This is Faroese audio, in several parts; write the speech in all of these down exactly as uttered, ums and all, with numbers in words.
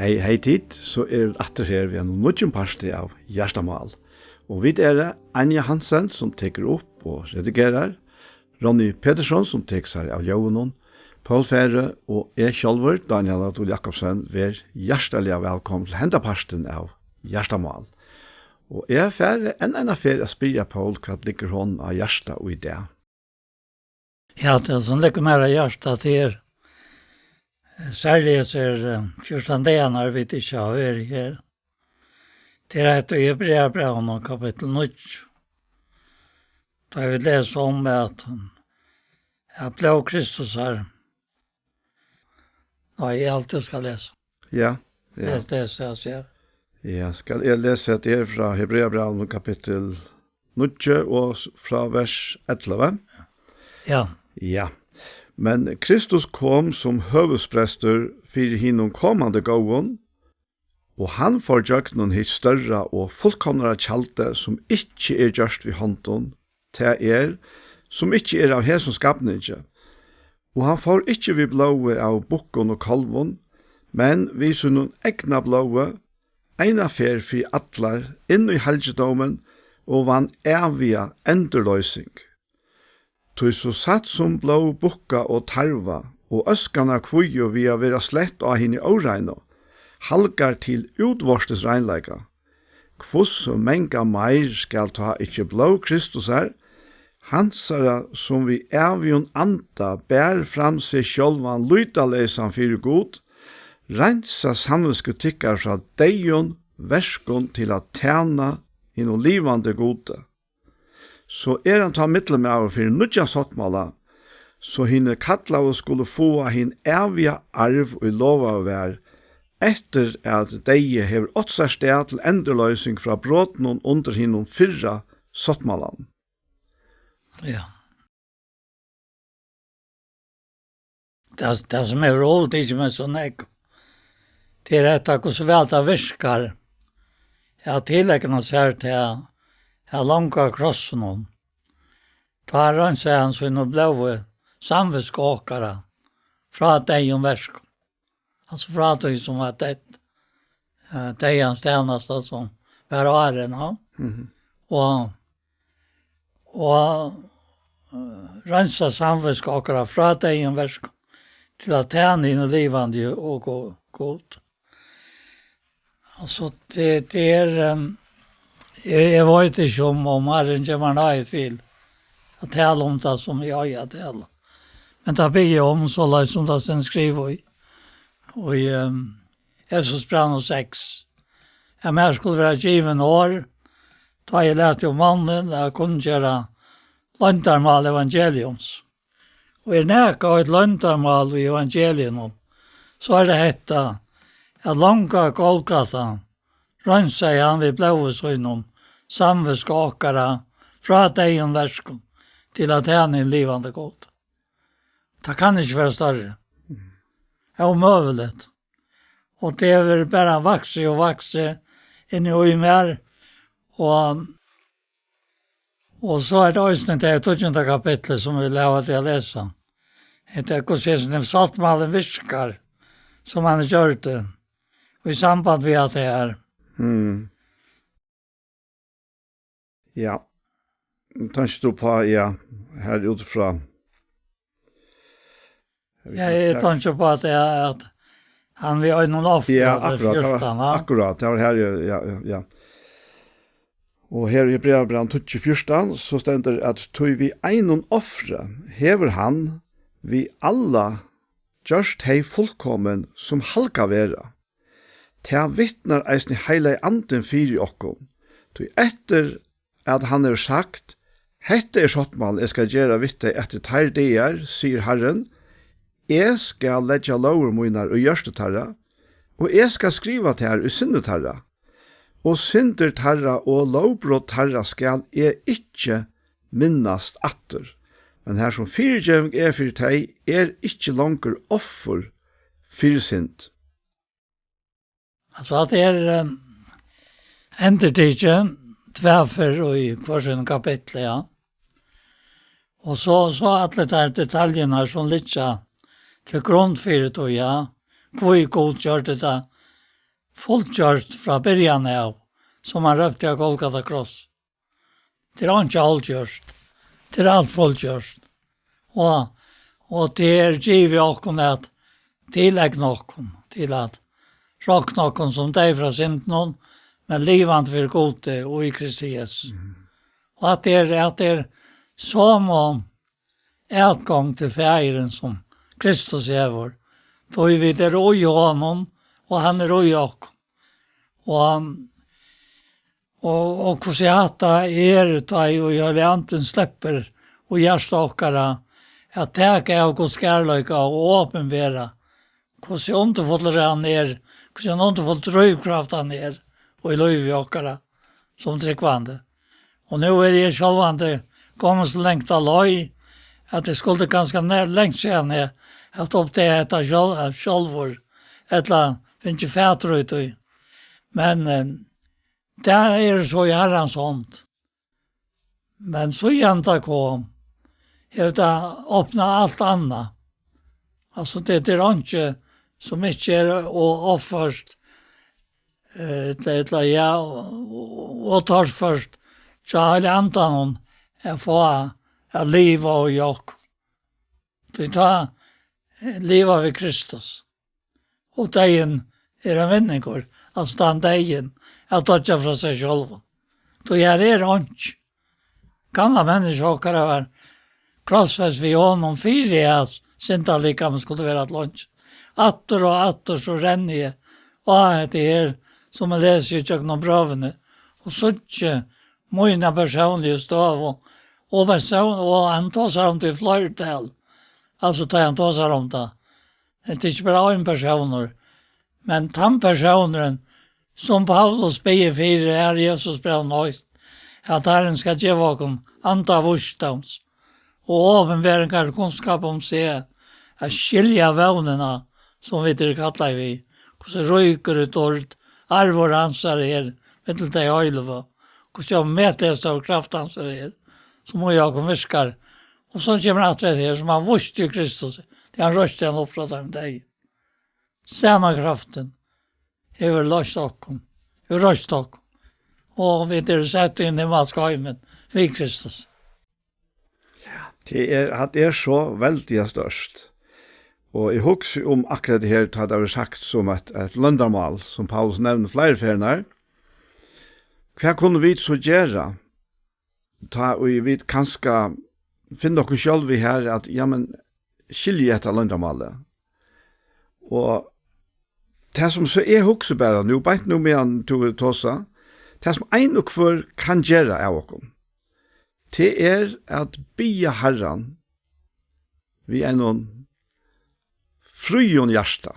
Hey, hey tit, so eru vit aftur her við einum nýggjum parti av Hjartamál. Og vit eru Anja Hansen, sum tekur upp og redigerar, Ronny Petersson, sum tekur sær av ljóðinum, Poul Færø og eg sjálvur, Dánjal á Dul Jakobsen, ver hjartaliga vælkomin til henda partin av Hjartamál. Og eg fari enn eina ferð at spyrja Poul, hvat liggur honum á hjarta í dag? Ja, tað sum liggur mær á hjarta, tað er, eh, serliga hesir, eh, fjúrtan dagarnar, vit ikki hava verið her. Tað er hetta í Hebreabrævinum, kapittul níggju. Tá vit lesa um at, at blóð Kristusar. Nei, eg helt, tú skal lesa. Ja, ja. Les, les, les, ja. Ja, skal eg lesa hetta her frá Hebreabrævinum, kapittul níggju og s-, frá vers ellivu? Ja. Ja. Men Kristus kom sum høvuðsprestur fyri hinum komandi góðum, og hann fór gjøgnum hitt størra og fullkomnara tjaldið, sum ikki er gjørt við hondum, tað er, sum ikki er av hesum skapningi. Og hann fór ikki við blóði av bukkum og kálvum, men við sínum egna blóði, eina ferð fyri allar, inn í halgidómin, og vann æviga endurloysing. Tí so satt sum blóð bukka og tarva, og øskan av kvígu við at vera slett á hini óreinu, halgar til útvortis reinleika, hvussu mangan meir skal tá ikki blóð Kristusar, hansara, sum við ævigum anda bar fram seg sjálvan lýtaleysan fyri Gud, reinsa samvitsku tykkara frá deyðum verkum til at tæna hinum livandi Gudi. So er hann tá millummaður fyri nýggjan sáttmála, so hini kallaðu skulu fáa hin æviga arv, ið lovaður var, eftir at deyði hevur átt sær stað til endurloysing frá brotunum undir hinum fyrra sáttmálanum. Ja. Tað, tað sum hevur ovurtikið meg so nógv, tað er hetta, hvussu væl tað virkar at tileigna sær tað, at langa krossinum. Tá reinsaði hann sínum blóði samvitsku okkara frá deyðum verkum. Altso frá tí sum var deytt, eh, deyðans tænasta sum var áðrenn, ja. Mhm. Og, og, eh, reinsa samvitsku okkara frá deyðum verkum til at tæna hinum livandi og Gud. Altso, tað, tað er, ehm, eg, eg veit ikki um, um Harrin gevur mær náði til at tala um tað sum eg eigi at tala. Men tað biði eg um, soleiðis sum tað stendur skrivað í, í, ehm, Efesusbrævinum seks, at mær skulu vera givin orð, tá eg lati um mannin at kunngera loyndarmál evangeliums. Og er nakað eitt loyndarmál í evangeliinum, so er tað hetta, at langa Golgata reinsaði hann við blóði sínum samvitsku okkara frá deyðum verkum til at tæna hin livandi Gud. Tað kann ikki vera størri. Ómøguligt. Og tað hevur bara vaksið og vaksið inni í mær, og Og so er tað eisini tað tíggjunda kapitlið, sum vit lata teg lesa. Hetta er, hvussu hesin sáttmálin virkar, sum hann er gjørdur, og í samband við at tað er. Mm. Ja. Tenkir tú på, ja, her utifrá. Ja, eg tenkir upp á at, at hann við einum ofri. Ja, akkurát, tað var, fjúrtan, va? Akkurát, tað var her, ja, ja, ja. Og her í Hebreabrævinum tíggju fjúrtan, so stendur at: "Tí við einum ofri hevur hann við alla gjørt tey fullkomin, sum halgað verða. Tað vitnar eisini Heilagi Andin fyri okkum. Tí eftir at hann hevur sagt: Hetta er sáttmálin, eg skal gera við tey eftir teir dagar, sigur Harrin, eg skal leggja lógir mínar í hjørtu teirra, og eg skal skriva tær í sinni teirra, og syndir teirra og lógbrot teirra skal eg ikki minnast aftur. Men har sum fyrigeving er fyri tey, er ikki longur offur fyri synd." Altso, at tað er, eh, endurtikið tvær ferð í hvør sínum kapitli, ja. Og so, so allir teir detaljurnar sum liggja til grund fyri tí, ja. Hví Gud gjørdi tað, fullgjørt frá byrjan av, sum hann rópti á Golgata kross. Tað er einki hálvgjørt. Tað er alt fullgjørt. Og, og tað er givið okkum at tileigna okkum, til at rokna okkum sum deyð frá syndunum, men livandi fyri Gudi og í Kristi Jesu. Mhm. Og at tað er, at tað er somu atgongd til Faðirin sum Kristus hevur, tí vit eru í honum, og hann er í okkum. Og, og, og hvussu hatta er, tá ið Heilagi Andin sleppur í hjarta okkara, at taka av Guds kærleika og opinbera, hvussu undurfullur hann er, hvussu ein undurfull drívkraft hann er í lívi okkara sum trúgvandi. Og nú eri eg sjálvandi komin so langt á leið, at eg skuldi kanska nær, langt síðan eg haft uppdagað hetta sjálv-, sjálvur, ella fingið fatur í tí. Men, eh, tað er so í Harrans hond. Men síðan tað kom, hevur tað opnað alt annað. Altso, tað, tað er einki, sum ikki er og ofført, eh, ella, ella, ja, og, og torført, hjá Heilaga Andanum at fáa at liva í okkum. Tí tá, eh, liva við Kristus. Og deyðin er ein vinningur, altso tann deyðin, at doyggja frá sær sjálvum. Tí her er einki. Gamla menniskja okkara var krossfest við honum fyri at syndalikamið skuldi vera til einki. Aftur og aftur so renni eg á hetta her, sum eg lesi í gjøgnum brøvini, og síggi mína persónligu støðu, og persón-, og hann tosar um tað í fleirtal. Altso, tá hann tosar um tað. Hetta er ikki bara ein persónur, men tann persónurin, sum Paulus biður fyri her í Efesusbrævinum eitt, at Harrin skal geva okkum anda vísdóms og opinberingar, kunnskap um seg, at skilja vónina, sum vit eru kallaði við, hvussu ríkur í dýrd arvur hansara er millum tey heiløgu, hvussu ómetaliga stór kraft hansara er, sum í okkum virkar. Og so kemur aftur hetta her, sum hann vísti í Kristus, tí hann reisti hann upp frá teimum deyðu. Sama kraftin hevur loyst okkum, hevur reist okkum, og vit eru sett inn í himmalska heimin við Kristus. Ja, tað er, hatta er so veldiga stórt. Og eg hugsi um akkurát tað her, tá tað verður sagt sum eitt, eitt loyndarmál, sum Paulus nevnir fleiri ferðir. Hvat kunnu vit so gera? Tá ið vit kanska finna okkum sjálv í her, at, ja, men, skilji eg hetta loyndarmálið? Og tað, sum so eg hugsi bara nú, beint nú meðan tú tosar, tað, sum ein og hvør kann gera av okkum, tað er at biðja Harran við einum fríum hjarta.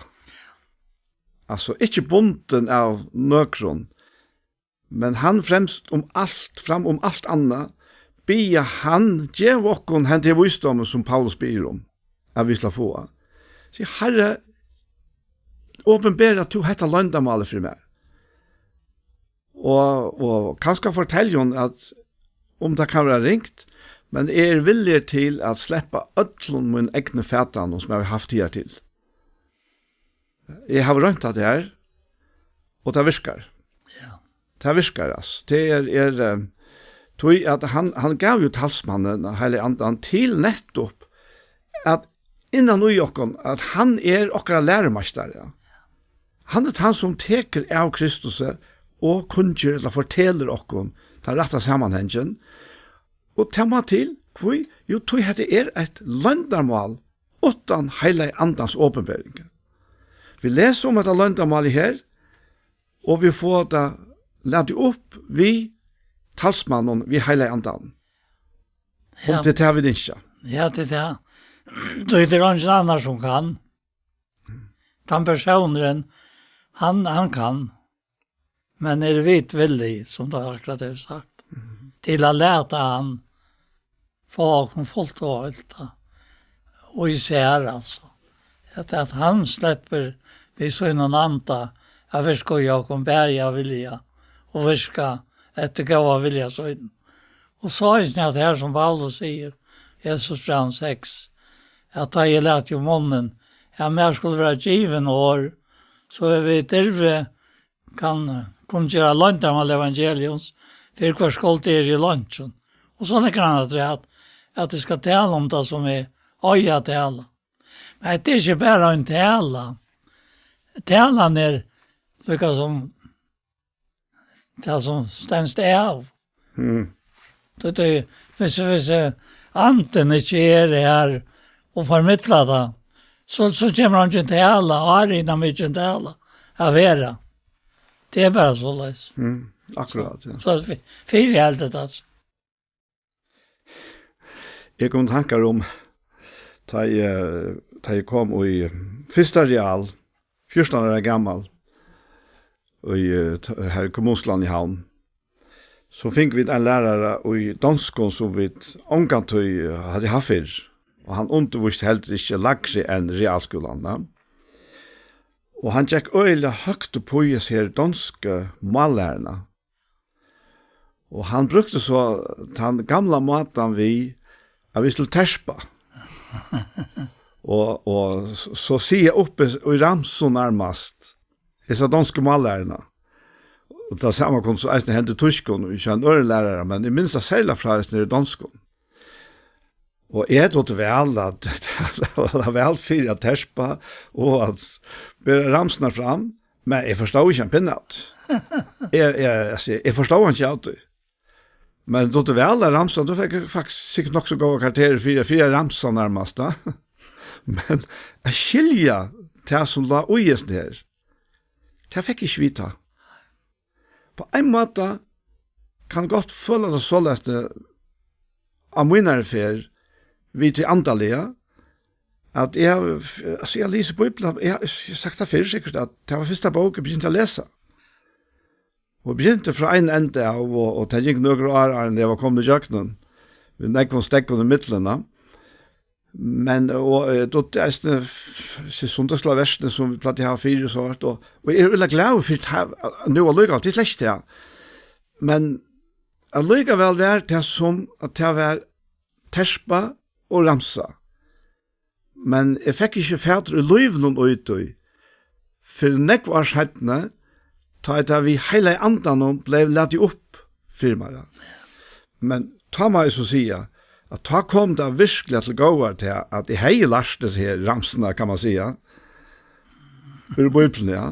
Altso, ikki bundin av nøkrum, men hann fremst um alt, fram um alt annað, biðja hann geva okkum henda vísdómin, sum Paulus biður um, at vit skulu fáa. Sig, Harri, opinbera tú hetta loyndarmálið fyri mær. Og, og kanska fortelja honum, at um tað kann vera ringt, men eg eri villigur til at sleppa øllum mínum egnu fatanum, sum eg havi havt higartil. Eg havi roynt tað her, og tað virkar. Ja. Tað virkar, altso. Tað er, er, eh, tí at hann, hann gav jo talsmannin, Heilaga Andan, til nettupp at innan í okkum, at hann er okkara lærumeistari. Hann er tann, sum tekur av Kristusi og kunngerð, ella fortelur okkum, tann rætta samanhangin. Og tað má til, hví? Jú, tí hetta er eitt loyndarmál uttan Heilaga Andans opinbering. Vit lesa um hetta loyndarmálið her, og vit fáa tað latið upp við talsmanninum, við Heilaga Andanum. Um Ja. tað er tað, vit ynskja. Ja, tað er tað. Tí tað er eingin annar, sum kann. Tann persónurin, hann, hann kann. Men eru vit villig, sum tú akkurát hevur sagt, Mhm. til at lata hann fáa okkum fult og heilt, og í sær, altso. At, at hann sleppur við sínum anda at virka í okkum, bæði at vilja og virka eftir góða vilja sínum. Og so eisini at her, sum Paulus sigur, Efesusbrævinum seks, at tá eg læt í munnin, at mær skulu vera givin orð, so eg við dirvi kann, eh, kunngera loyndarmál evangeliums, fyri hvørt skuld eg eri í leinkjum. Og so leggur hann afturat, at eg skal tala um tað, sum eg eigi at tala. Men hetta er ikki bara ein tala. Talan er líka sum tað, sum stendst av. Mm. Tí, tí, hvis, hvis, eh, andin ikki er her og formidlar tað, so, so kemur hann ikki til tala, og har er hann ikki til tala at vera. Tað er bara soleiðis. Mm, akkurát, ja. So, so fy-, fyri alt hetta, altso. Eg kom í tankar um, tá eg, eh, tá eg kom í fyrsta real, fjúrtan ára gamal, í, eh, t-, her í Kommunuskúlanum í Havn, so fingu vit ein lærara í donskum, sum vit ongantíð, eh, høvdu havt fyrr. Og hann undirvísti heldur ikki lægri enn realskúlan, ja. Og hann gekk øgiliga høgt upp í hesa her donsku mállæruna. Og hann brúkti so tann gamla mátan við, at vit skuldu terpa. Og, og s-, so siga upp í, í ramsu nærmast, hesa donsku mállæruna. Og tað sama kom so eisini henda í týskum, og ikki ein øðrum lærara, men eg minnist tað serliga frá hesum her í donskum. Og eg dugdi væl at, at, at væl fyri at terpa og at bera ramsurnar fram, men eg forstóð ikki ein pinna av tí. Eg, eg, altso, eg forstóð hann ikki av tí. Men dugdi væl at ramsa, tú fekk faktiskt sikkurt nokk so góðar karakterir fyri, fyri at ramsa nærmast, ja. Men at skilja tað sum lá í hesum her, tað fekk eg ikki vita. Á ein máta kann eg gott føla tað soleiðis, eh, á mínari ferð, við tí andaliga, at eg havi, f-, altso, eg havi lisið Bíbliuna, eg havi, eg havi sagt tað fyrr sikkurt, at tað var fyrsta bók, eg begynti at lesa. Og begynti frá einum enda av, og, og tað gekk nøkur ár, áðrenn eg var komin ígjøgnum, við nógvum steðgum ímillum, ja. Men, og, eh, dugdi eisini f-, seg sunnudagsskúlaversini, sum vit plagdu at hava fyri, og so, og, og eg eri øgiliga glaður fyri tað, nú allíkavæl, tað er slett tað. Men allíkavæl var tað sum, at tað var terpa og ramsa. Men eg fekk ikki fatur í lívinum í tí, fyrr enn nógv ár seinni, tá ið tað við Heilaga Andanum bleiv latið upp fyri mær. Men tá má eg so siga, at tá kom tað veruliga til góðar, tað at eg hevði lært hesi her ramsurnar, kann man siga, úr Bíbliuni, ja.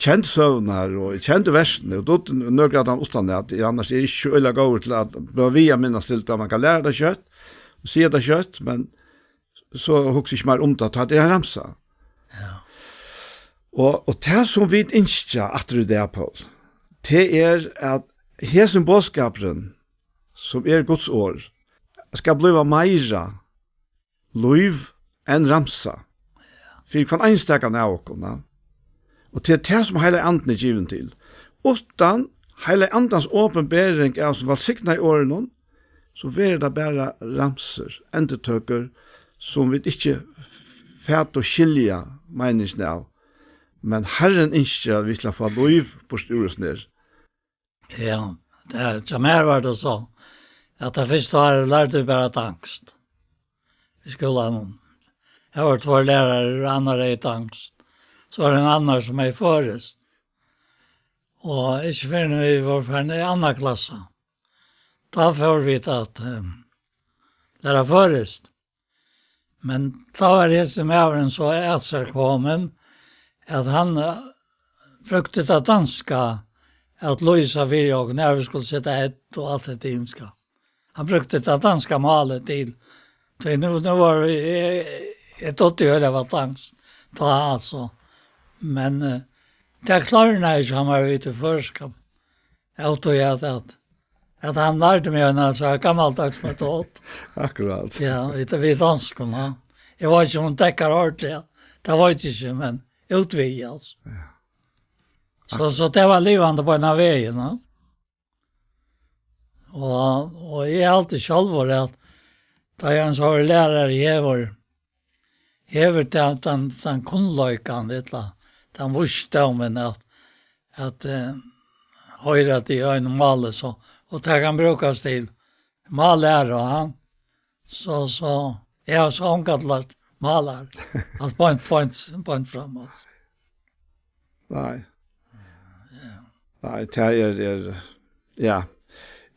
Kendi søgurnar, og eg kendi versini, og dugdi nøkur av teimum uttanat, eg annars eri ikki so øgiliga góður til at blíva við at minnast til tað, man kann læra tað skjótt, og siga tað skjótt, men so hugsi eg ikki meir um tað, tá tað er ein ramsa. Ja. Og, og tað, sum vit ynskja aftur í dag, Poul, tað er, at hesin boðskapurin, sum er Guds orð, skal blíva meira lív enn ramsa. Fyri hvønn einstakan av okkum, ja. Og tað er tað, sum Heilagi Andin er givin til. Uttan Heilaga Andans opinbering av sum vælsignaða orðinum, so verður tað bara ramsur, endurtøkur, sum vit ikki f-, fata og skilja meiningina av. Men Harrin ynskir, at vit skal fáa lív burtur úr hesum her. Ja, tað, hjá mær var tað so, at tað fyrsta árið lærdu vit bara danskt í skúlanum. Har vóru tveir lærarar, og annar hevði danskt. So var ein annar, sum hevði føroyskt. Og ikki fyrr enn vit vóru farin í annan klassa, tá fóru vit at, eh, læra føroyskt. Men tá var hesin maðurin so at sær komin, at hann, eh, brúkti tað danska at lýsa fyri okkum, nær vit skuldu seta ð og alt hetta ymiska. Hann brúkti tað danska málið til, tí nú, nú var, eg, eg dugdi jú at lesa danskt tá, altso. Men, eh, tað klárnaði ikki, hann var við tí føroyska. Eg átti at, at, at hann lærdi meg ein, altso, gammaldags metod. Akkurát. Ja, við, við donskum, ja. Eg veit ikki, um hon dekkar ordiliga. Tað veit eg ikki, men útvið, altso. Ja. So, so tað var livandi beinanvegin, ja. Og, og eg haldi sjálvur, at tá ein so lærari hevur, hevur tann, tann, tann kunnleikan, ella tann vísdómin at, at, eh, hoyra til í einum máli, so, og tað kann brúkast til mállæru, ja. So, so, eg havi so ongantíð lært mállæru. Altso, beint, beint, beint fram, altso. Nei. Nei, tað er, er, ja.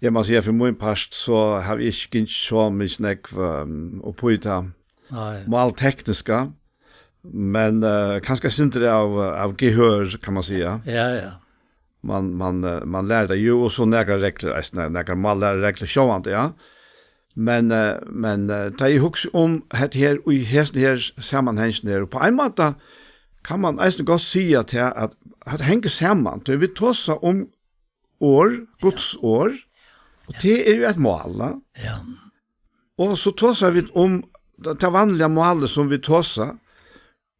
Eg má siga, fyri mín part, so havi eg ikki gingið so mikið nógv, ehm, upp í tað Nei. máltekniska, men, eh, kanska eitt sindur av, av gehør, kann man siga. Ja, ja. Man, man, eh, man lærir tað jú, og so nakrar reglur, eisini nakrar mállærureglur sjálvandi, ja. Men, eh, men, eh, tá eg hugsi um hetta her, í hesum her samanhanginum her, og á ein máta kann man eisini gott siga at, at, at hetta hongur saman, tí vit tosa um orð, Guds orð, og tað er jú eitt mál, ja. Ja. Og so tosa vit um tað, tað vanliga málið sum vit tosa.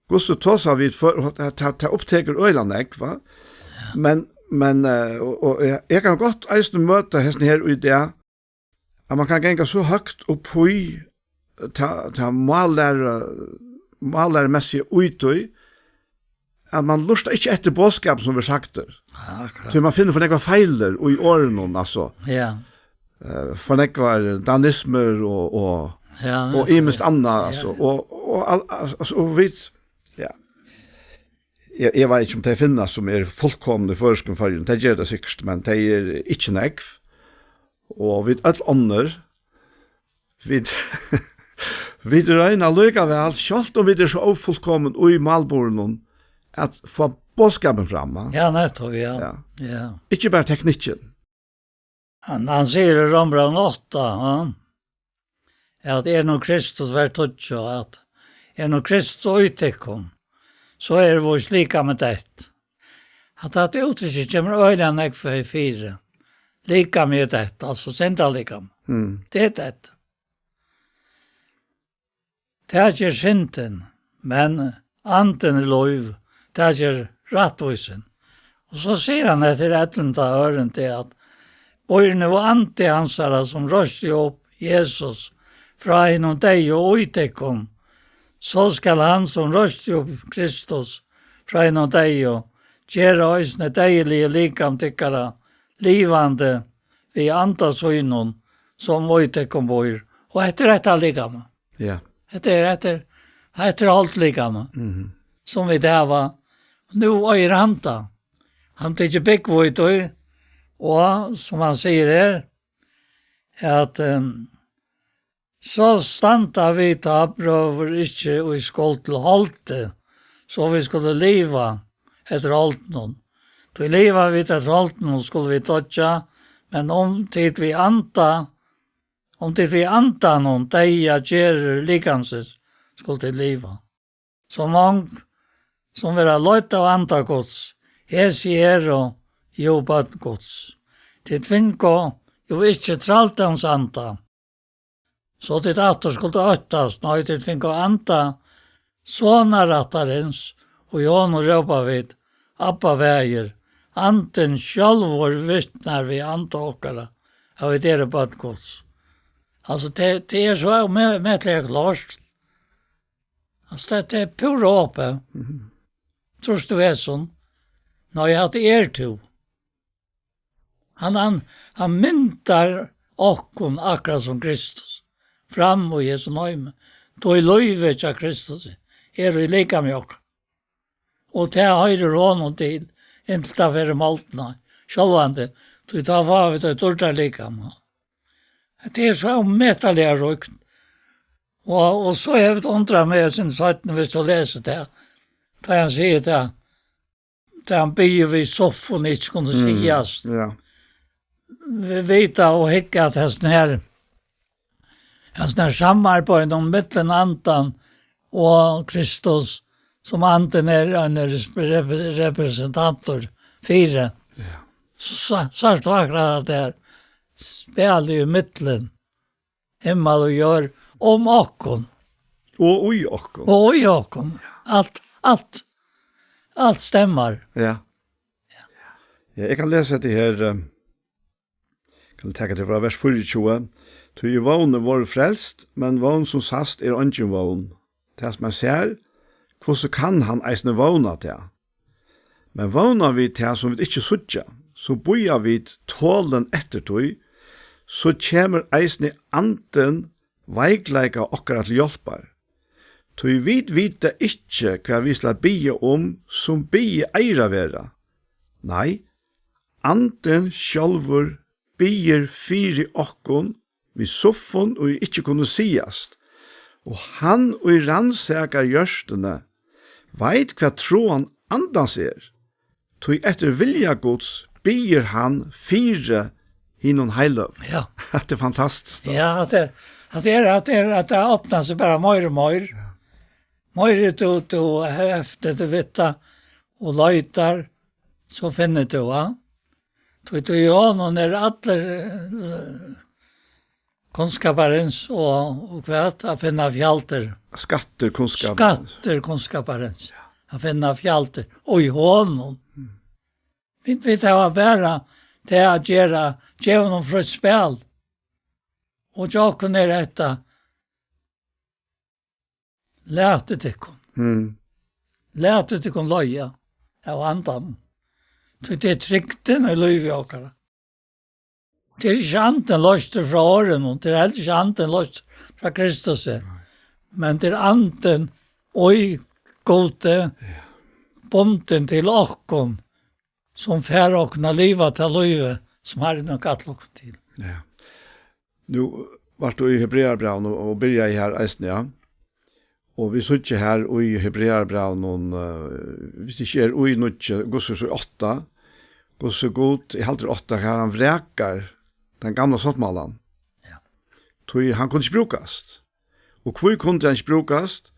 Hvussu tosa vit, fyri tað, tað, tað upptekur øgiliga nógv, va? Ja. Men, men, eh, og, og eg, eg kann gott eisini møta hesum her í dag, at man kann ganga so høgt upp í tað, tað mállæru-, mállærumessiga í tí, at man lurtar ikki eftir boðskap sum verður sagdur. Ja, akkurát. Tí man finnur for nógvar feilir í orðunum, altso. Ja. Eh, for nógvar danismur og, og, Ja, og ymiskt annað, ja, altso. Ja. Og, og, al-, al-, altso, og vit, ja. Eg, eg veit ikki um tey finnast sum eru fullkomin í føroyskum Føroyum. Tey gera tað sikkurt, men tey eru ikki nógv. Og vit øll onnur, vit, vit royna allíkavæl, sjálvt um vit eru so ófullkomin í málburðinum, at fáa boðskapin fram, ha? Ja, nettopp, ja. Ja. Ja. Ikki bara teknikkin. Hann, hann sigur í Rómbrævinum átta, ha? At er nú Kristus, vers tíggju, at er nú Kristus í tykkum, so er vís likami deytt. At hatta úttrykki kemur øgiliga nógv fyri, fyri. Likami er deytt, altso syndalikamið. Mm. Tað er deytt. Tað ger syndin, men andin er lív, tað ger rættvísin. Og so sigur hann eftir ellivta ørindi at býr nú andi hansara, sum reisti upp Jesus frá hinum deyðu, í tykkum, so skal hann, sum reisti upp Kristus frá hinum deyðu, gera eisini deyðiligu likam tykkara livandi við anda sínum, sum í tykkum býr. Og hetta er hetta likam. Ja. Hetta er, hetta er, hetta er holdlikam, Mhm. sum vit hava. Nú eigur hann tað. Hann tekur búgv í tí, og sum hann sigur her, at, ehm, so standa vit tá, brøður, ikki í skuld til holdið, so vit skulu liva eftir holdinum. Tí liva vit eftir holdinum, skulu vit doyggja, men um tit við anda, um tit við andanum deyða gerðir likamsins, skulu tit liva. So mong sum verða leidd av anda Guds, hesi eru jú børn Guds. Tit fingu jú ikki trældómsanda, so tit aftur skuldu óttast, nei, tit fingu anda sonarættarins, og í honum rópa vit: Abba, Faðir. Andin sjálvur vitnar við anda okkara, at vit eru børn Guds. Altso, tað, tað er so ómetaliga klárt. Altso, tað, tað er púra opið. Mhm. Trýrt tú hesum? Nei, at tað er tú. Hann, hann, hann myndar okkum akkurát sum Kristus fram í hesum heimi. Tí lívið hjá Kristus er í likami okkara. Og tað hoyrir honum til, inntil tað fer í moldina. Sjálvandi, tí tá fáa vit eitt dýrdarlikam. Tað er so ómetaliga ríkt. Og, og so hevur tað undrað meg, síðan seinni, hvis tú lesur tað, tá hann sigur tað, tá hann biður við Sofus, ikki kunnu Mm, sigast. Ja. Vit vita og hygga at hesin her, hesin her samarbeiðin um millum andan og Kristus, sum andin er ein rep-, rep-, representantur fyri. Ja. So, so, so er tað akkurát at tað er spælið í millum himmal og jørð, um okkum. Og í okkum. Og í okkum. Alt, alt, alt stemmar. Ja. Ja, eg kann lesa hetta her, eh, kann eg taka tað frá vers fýraogtjúgu. Tí í vón er vorðið frelst, men vón sum sæst er eingin vón. Tað sum ein sær, hvussu kann hann eisini vóna tað? Men vóna vit tað, sum vit ikki síggja, so bíða vit tolin eftir tí, so kemur eisini andin veikleika okkara til hjálpar. Tí vit vita ikki, hvat vit skulu biðja um, sum biðið eigur at verða. Nei, Andin sjálvur biður fyri okkum við suffum, ið ikki kunnu sigast, og hann, ið rannsakar hjørtuni, veit, hvat tráan andans er, tí eftir vilja Guds biður hann fyri hinum heiløgu. Ja. Hatta er fantastiskt, altso. Ja, at det, at det er, at det er, at det opnar seg bara meir og meir. Ja. Meir tú, tú, eftir tú vita og leitar, so finnur tú, ja. Tí, tí í honum er allir, eh, kunnskaparins og, og hvat at finna fjaldir. Skattir kunnskaparins. Skattir kunnskaparins. Ja. At finna fjaldir. Og í honum. Mm. Vit, vit hava bara til at gera, geva honum frítt spæl. Og hjá okkum er hetta, latið tykkum. Mm. Latið tykkum leiða av andanum. Tí tað er trygdin í lívi okkara. Tað er ikki andin loystur frá orðinum, tað er heldur ikki andin loystur frá Kristusi. Nei. Men tað er andin og í Gudi, ja, bundin til okkum, sum fær okkum at liva tað lívið, sum Harrin hevur kallað okkum til. Ja. Nú vart tú í Hebrearabrævinum og, og byrjaði har eisini, ja. Og vit síggja her í Hebrearabrævinum, eh, hvis tað ikki er í níggju, hvussu so átta, hvussu Gud, eg haldi átta, har hann vrakar tann gamla sáttmálan. Ja. Tí hann kundi ikki brúkast. Og hví kundi hann ikki brúkast?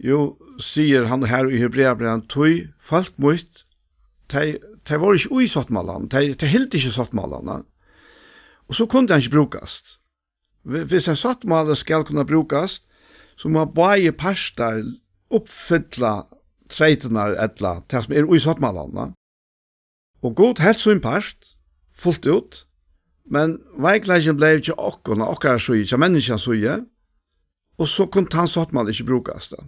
Jú, sigur hann her í Hebrearabrævinum, tí fólk mítt, tey, tey vóru ikki í sáttmálanum, tey, tey hildu ikki sáttmálan, ja. Og so kundi hann ikki brúkast. Hvi-, hvis ein sáttmáli skal kunna brúkast, so má báðir partar uppfylla treytirnar ella tað sum er í sáttmálanum, ja. Og Gud helt sín part, fult út, men veikleikin bleiv hjá okkum, á okkara síðu, hjá menniskjans síðu, og so kundi tann sáttmáli ikki brúkast, ja.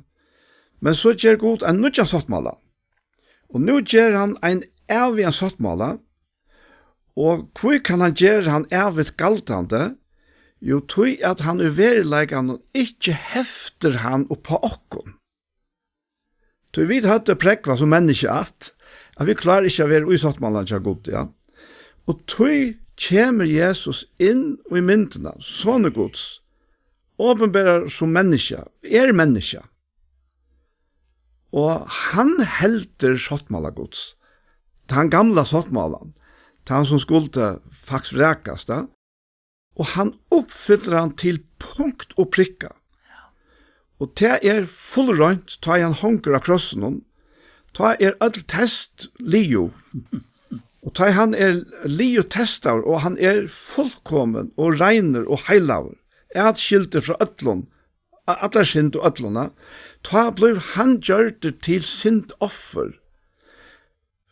Men so ger Gud ein nýggjan sáttmála, og nú ger hann ein ævigan sáttmála, og hví kann hann gera hann ævigt galdandi? Jú, tí at hann í veruleikanum ikki heftir hann upp á okkum. Tí vit høvdu prógvað sum menniskju at, at vit klára ikki at vera í sáttmálanum hjá Gud, ja. Og tí kemur Jesus inn í myndina, Sonur Guds, opinberar sum menniskja, er menniskja. Og hann heldur sáttmála Guds, tann gamla sáttmálan, tann sum skuldi faktiskt vrakast, ja. Og hann uppfyllir hann til punkt og prikka. Og tað er fullreint, tá ið hann hongur á krossinum, tá er øll test liðug. Og tá ið hann er liðugt testaður, og hann er fullkomin og reinur og heilagur, atskildur frá øllum, a-, allari synd og øllum, tá blívur hann gjørdur til syndoffur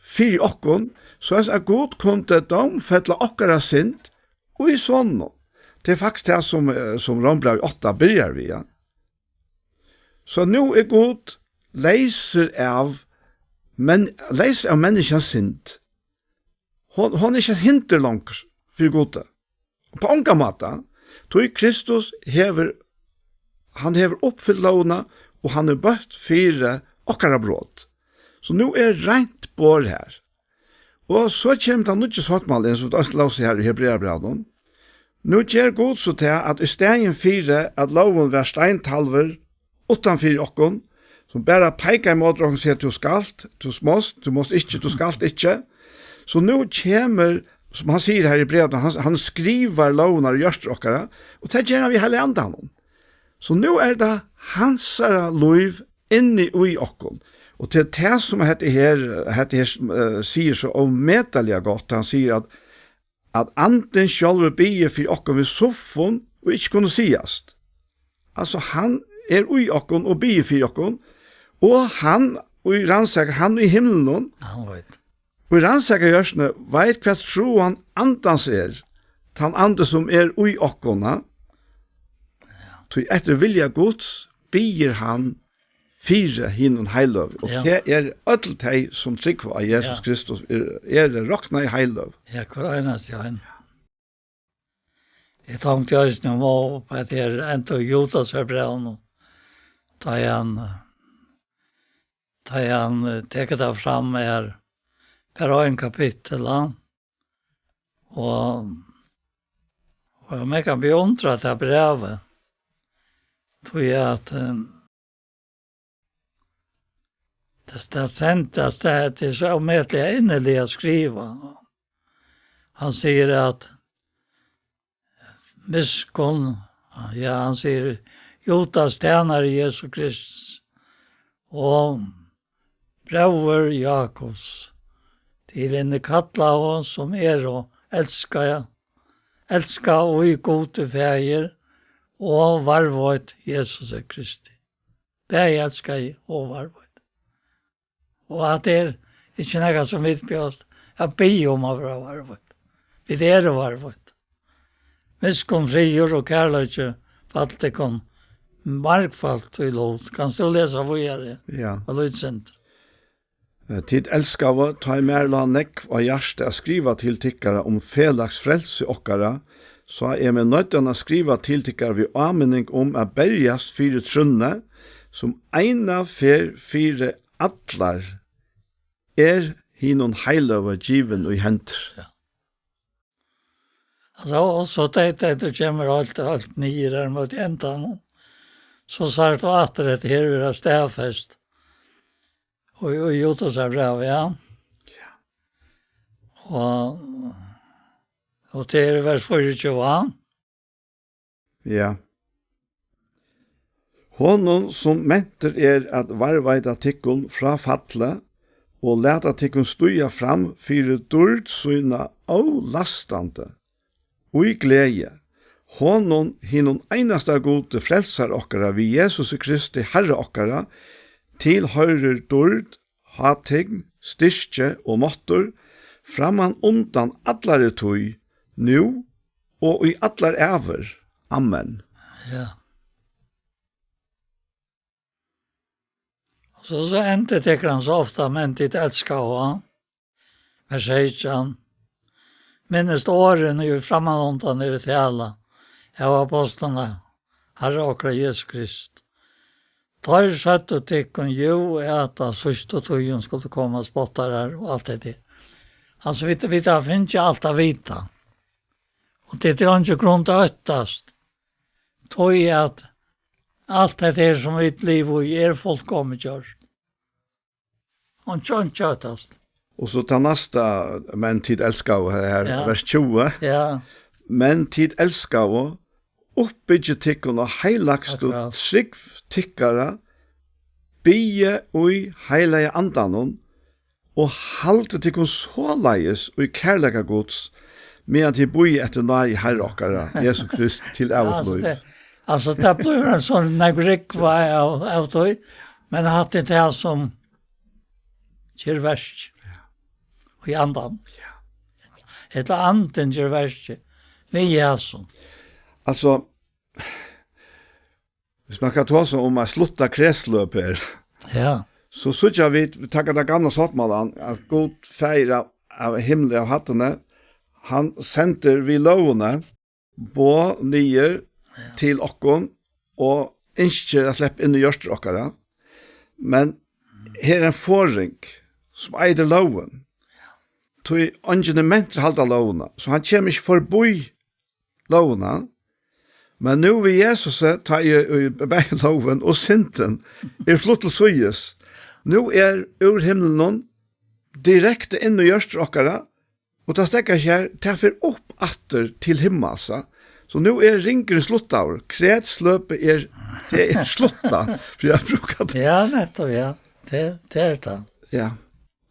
fyri okkum, soleiðis at Gud kundi dómfella okkara synd í Soninum. Tað er faktiskt tað, sum, eh, sum Rómbrævið átta byrjar við, ja. So nú er Gud leysur av men-, leysur av menniskjans synd. Hon, hon er ikki eitt hindur longur fyri Gudi. Upp á ongan máta. Tí Kristus hevur, hann hevur uppfylt lógina, og hann er bøtt fyri okkara brot. So nú er reint borð her. Og so kemur tann nýggi sáttmálin, sum vit eisini lósu her í Hebrearabrævinum. Nú ger Gud so tað, at í staðin fyri, at lógin var steintalvur uttan fyri okkum, sum bara peikar ímóti okkum og sigur, "Tú skalt, tú mást, tú mást ikki, tú skalt ikki." So nú kemur, sum hann sigur her í brævinum, hann, hann skrivar lógirnar í hjørtu okkara, og tað ger hann við Heilaga Andanum. So nú er tað hansara lív inni í okkum. Og til tað sum hetta her, hetta her, eh, sigur so ómetaliga gott, hann sigur at, at Andin sjálvur biður fyri okkum við suffum, ið ikki kunnu sigast. Altso, hann er í okkum og biður fyri okkum, og hann, ið rannsakar, hann í himlinum, hann veit. Og rannsakar hjørtuni, veit, hvat tráan Andans er, tann Andi, sum er í okkum, ha? Ja. Tí eftir vilja Guds biður hann fyri hinum heiløgu. Og, ja, tað er øll tey, sum trúgva á Jesus, ja, Kristus, er, er roknað heiløg. Ja, hvør einasti ein. Eg tonkti eisini um, um at her enda í Judasarbrævinum, tá ið hann, tá ið hann, eh, tekur tað fram her, bara ein kapittul, ja. Og, og man kann beundra tað brævið, tí at, eh, tað, tað sendast, tað, tað er so ómetaliga inniliga skrivað. Hann sigur at miskunn, ja, hann sigur, Judas, tænari Jesu Krists, og bróðir Jakobs, til hinir kallaðu, sum eru elskaða, elskað í Gudi Faðir og varðveitt Jesusi Kristi. Bæði elskaði og varðveitt. Og at tað er ikki nakað, sum vit bjóðast at biðja um at vera varðveitt. Vit eru varðveitt. Miskunn, friður og kærleiki faldi tykkum margfalt í lut. Kanst tú lesa víðari? Ja. Og lítið sindur. Eh, tit elskaðu, tá ið mær lá nógv á hjarta at skriva til tykkara um felags frelsi okkara, sá eg meg noyddan at skriva til tykkara við áminning um at berjast fyri trúnni, sum eina ferð fyri allar er hinum heiløgu givin í hendur. Ja. Altso, og so tað, tað, tú kemur alt, alt niður her móti endanum. So sært tú aftur hetta her verða staðfest. Og, og Judas er bræv, ja. Ja. Og, og til er vers fýraogtjúgu, ja. Ja. Honum, sum mentur er at varðveita tykkum frá falli, og lata tykkum stíga fram fyri dýrd sína ólastandi, í gleði. Honum, hinum einasta Gudi, frelsara okkara, við Jesusi Kristi, Harra okkara, tilhoyrir dýrd, hátign, styrki og máttur, framman undan allari tíð, nú og í allar ævir. Amen. Ja. Og so, so endurtekur hann so ofta, men tit elskaðu, vers seytjan. Minnist orðini, ið frammanundan eru talað av ápostlinum, Harra okkara Jesu Krist. Teir søgdu tykkum jú, at á síðstu tíðum skuldu koma spottarar og alt hetta. Altso, vit, vit hava fingið alt at vita. Og tað er eingin grund at óttast. Tí at alt hetta her, sum vit liva í, er fullkomið gjørt. Hon tjónkjøtast. Og so tað næsta, men tit elskaðu her, ja, vers tjúgu. Ja. Men tit elskaðu, uppbyggið tykkum á heilagstu, akkurát, trúgv tykkara, biðið í heilaga andanum, og haldið tykkum soleiðis í kærleika Guds, meðan tit bíða eftir náði Harra okkara, Jesu Krist, til ævigt, ja, altso, lív. Tað, altso, tað blívur ein sånn negrikva av, av tí, men hatta er tað sum ger verk. Ja. Og í andan. Ja. Ella andin ger verk. Við Jesu. Altso, hvis man skal tosa um at slutta kretsløp her, ja, so síggja vit, vit taka tað gamla sáttmálan, at Gud faðir av, av himli, av hæddini, hann sendir við lógini boð niður, ja, til okkum og ynskir at sleppa inn í hjørtur okkara. Men her er ein forðing, sum eitur lógin. Tí eingin er mentur at halda lógina, so hann kemur ikki forbí lógina. Men nú við Jesusi, tá ið, ið bæði lógin og syndin er flutt til síðis, nú er úr himlinum direkte inn í hjørtur okkara, og tað steðgar ikki her, tað fer upp aftur til himmals, ja. So nú er ringurin sluttaður. Kretsløpið er, tað er sluttað, fyri at brúka tað. Ja, nettupp, ja. Tað, tað er tað. Ja.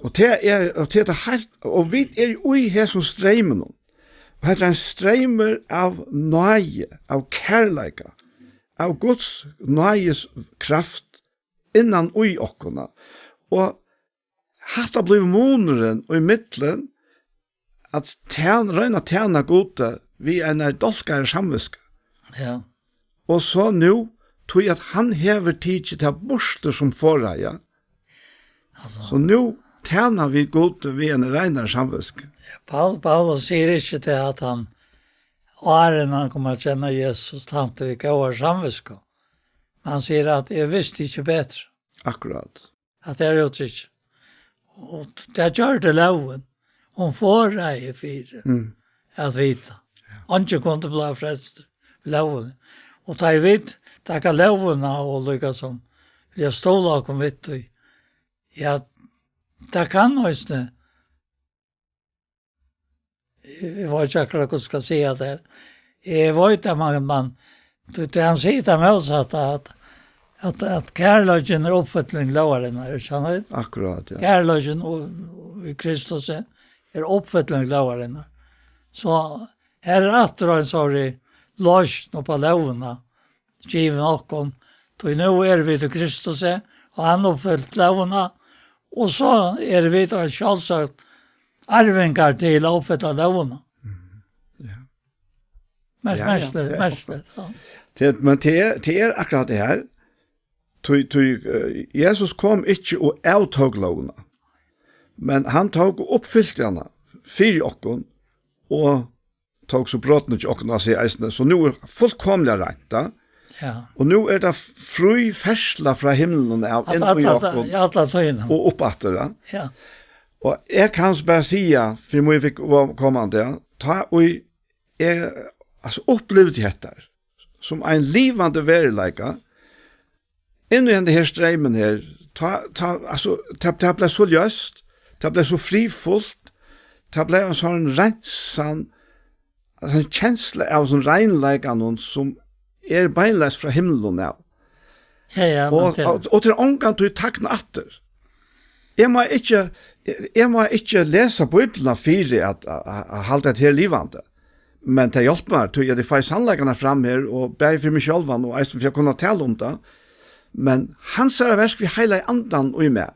Og tað er, og tað er tað heilt, og vit eru í hesum streyminum. Og hetta er ein streymur av náði, av kærleika, av Guds náðis kraft innan í okkum. Og hatta blívur munurin í millum at tæn-, royna at tæna Gudi við einari dálkari samvitsku. Ja. Og so nú, tí at hann hevur tikið tað burtur sum forðaði, altso, so nú tæna vit Gudi við eini reinari samvitsku. Ja, Paul-, Paulus sigur ikki tað, at hann, áðrenn hann kom at kenna Jesus, tænti við góðari samvitsku. Men hann sigur at: "Eg visti ikki betri." Akkurát. At tað er úttrykk. Og tað gjørdi lógin. Hon forðaði fyri. Mm. at vita. Eingin kundi blíva frelstur við lógini. Og tá ið vit taka lógina og líka sum vilja stovna okkum við tí, ja, tað kann eisini, eg veit ikki akkurát hvussu skal siga tað. Eg veit at man, man, tú, tú, hann sigur tað mótsatta, at, at, at kærleikin er uppfylling lógarinnar, ikki sant? Akkurát, ja. Kærleikin og, og í Kristus er, er uppfylling lógarinnar. So her er aftur ein sorry loysn upp á lógina, givin okkum. Tí nú eru vit í Kristusi, og hann uppfylti lógina, og so eru vit og sjálvsagt arvingar til at uppfylla lógina. Mhm. Ja. Merk-, Ja, ja, merkiligt, tað er merkiligt, ja. Tað, men tað er, tað er akkurát tað her. Tí, tí, eh, Jesus kom ikki og avtók lógina, men hann tók og uppfylti hana fyri okkum, og tók so brotini hjá okkum, at siga eisini, so nú er fullkomiliga reint, ja. Ja. Og nú er tað frí ferðsla frá himlinum av inn í okkum ja, alla tíðina. Og upp aftur, ja. Ja. Og eg kann bara siga, fyri meg fikk komandi, ja, tá ið eg, altso, upplivdi hetta sum ein livandi veruleika, inn í henda her streymin her, tá, tá, altso, tað, tað bleiv so ljóst, tað bleiv so friðfullt, tað bleiv ein sånn reinsan, ein kensla av sånn reinleikanum sum er beinleiðis frá himlinum av. Ja, ja, men Og, tað og, og til ongan tíð takna aftur. Eg má ikki, eg, eg má ikki lesa Bíbliuna fyri at, at, at, at halda tað her livandi. Men tað hjálpir mær, tí at eg fái sannleikarnar fram her, og bæði fyri meg sjálvan og eisini fyri at kunna tala um tað. Men hansara verk við heilaga andan í mær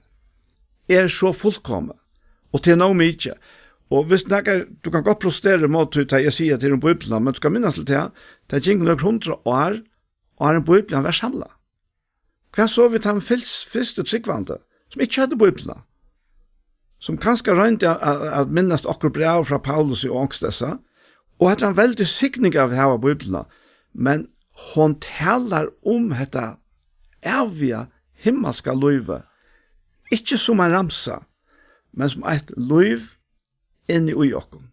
er so fullkomið, og tað er nóg mikið. Og hvis nakar, tú kann gott protestera móti tí, tá eg sigi, at tað er um Bíbliuna, men tú skal minnast til tað, tað gingu nøkur hundrað ár, áðrenn Bíblian var samlað. Hvat so við teimum fils-, fyrstu trúgvandi, sum ikki høvdu Bíbliuna? Sum kanska royndu at, at, at minnast okkurt bræv frá Paulusi og onkustaðni, og at hann veldi signing av at hava Bíbliuna, men hon talar um hetta æviga himmalska lívið, ikki sum ein ramsa, men sum eitt lív inni í okkum.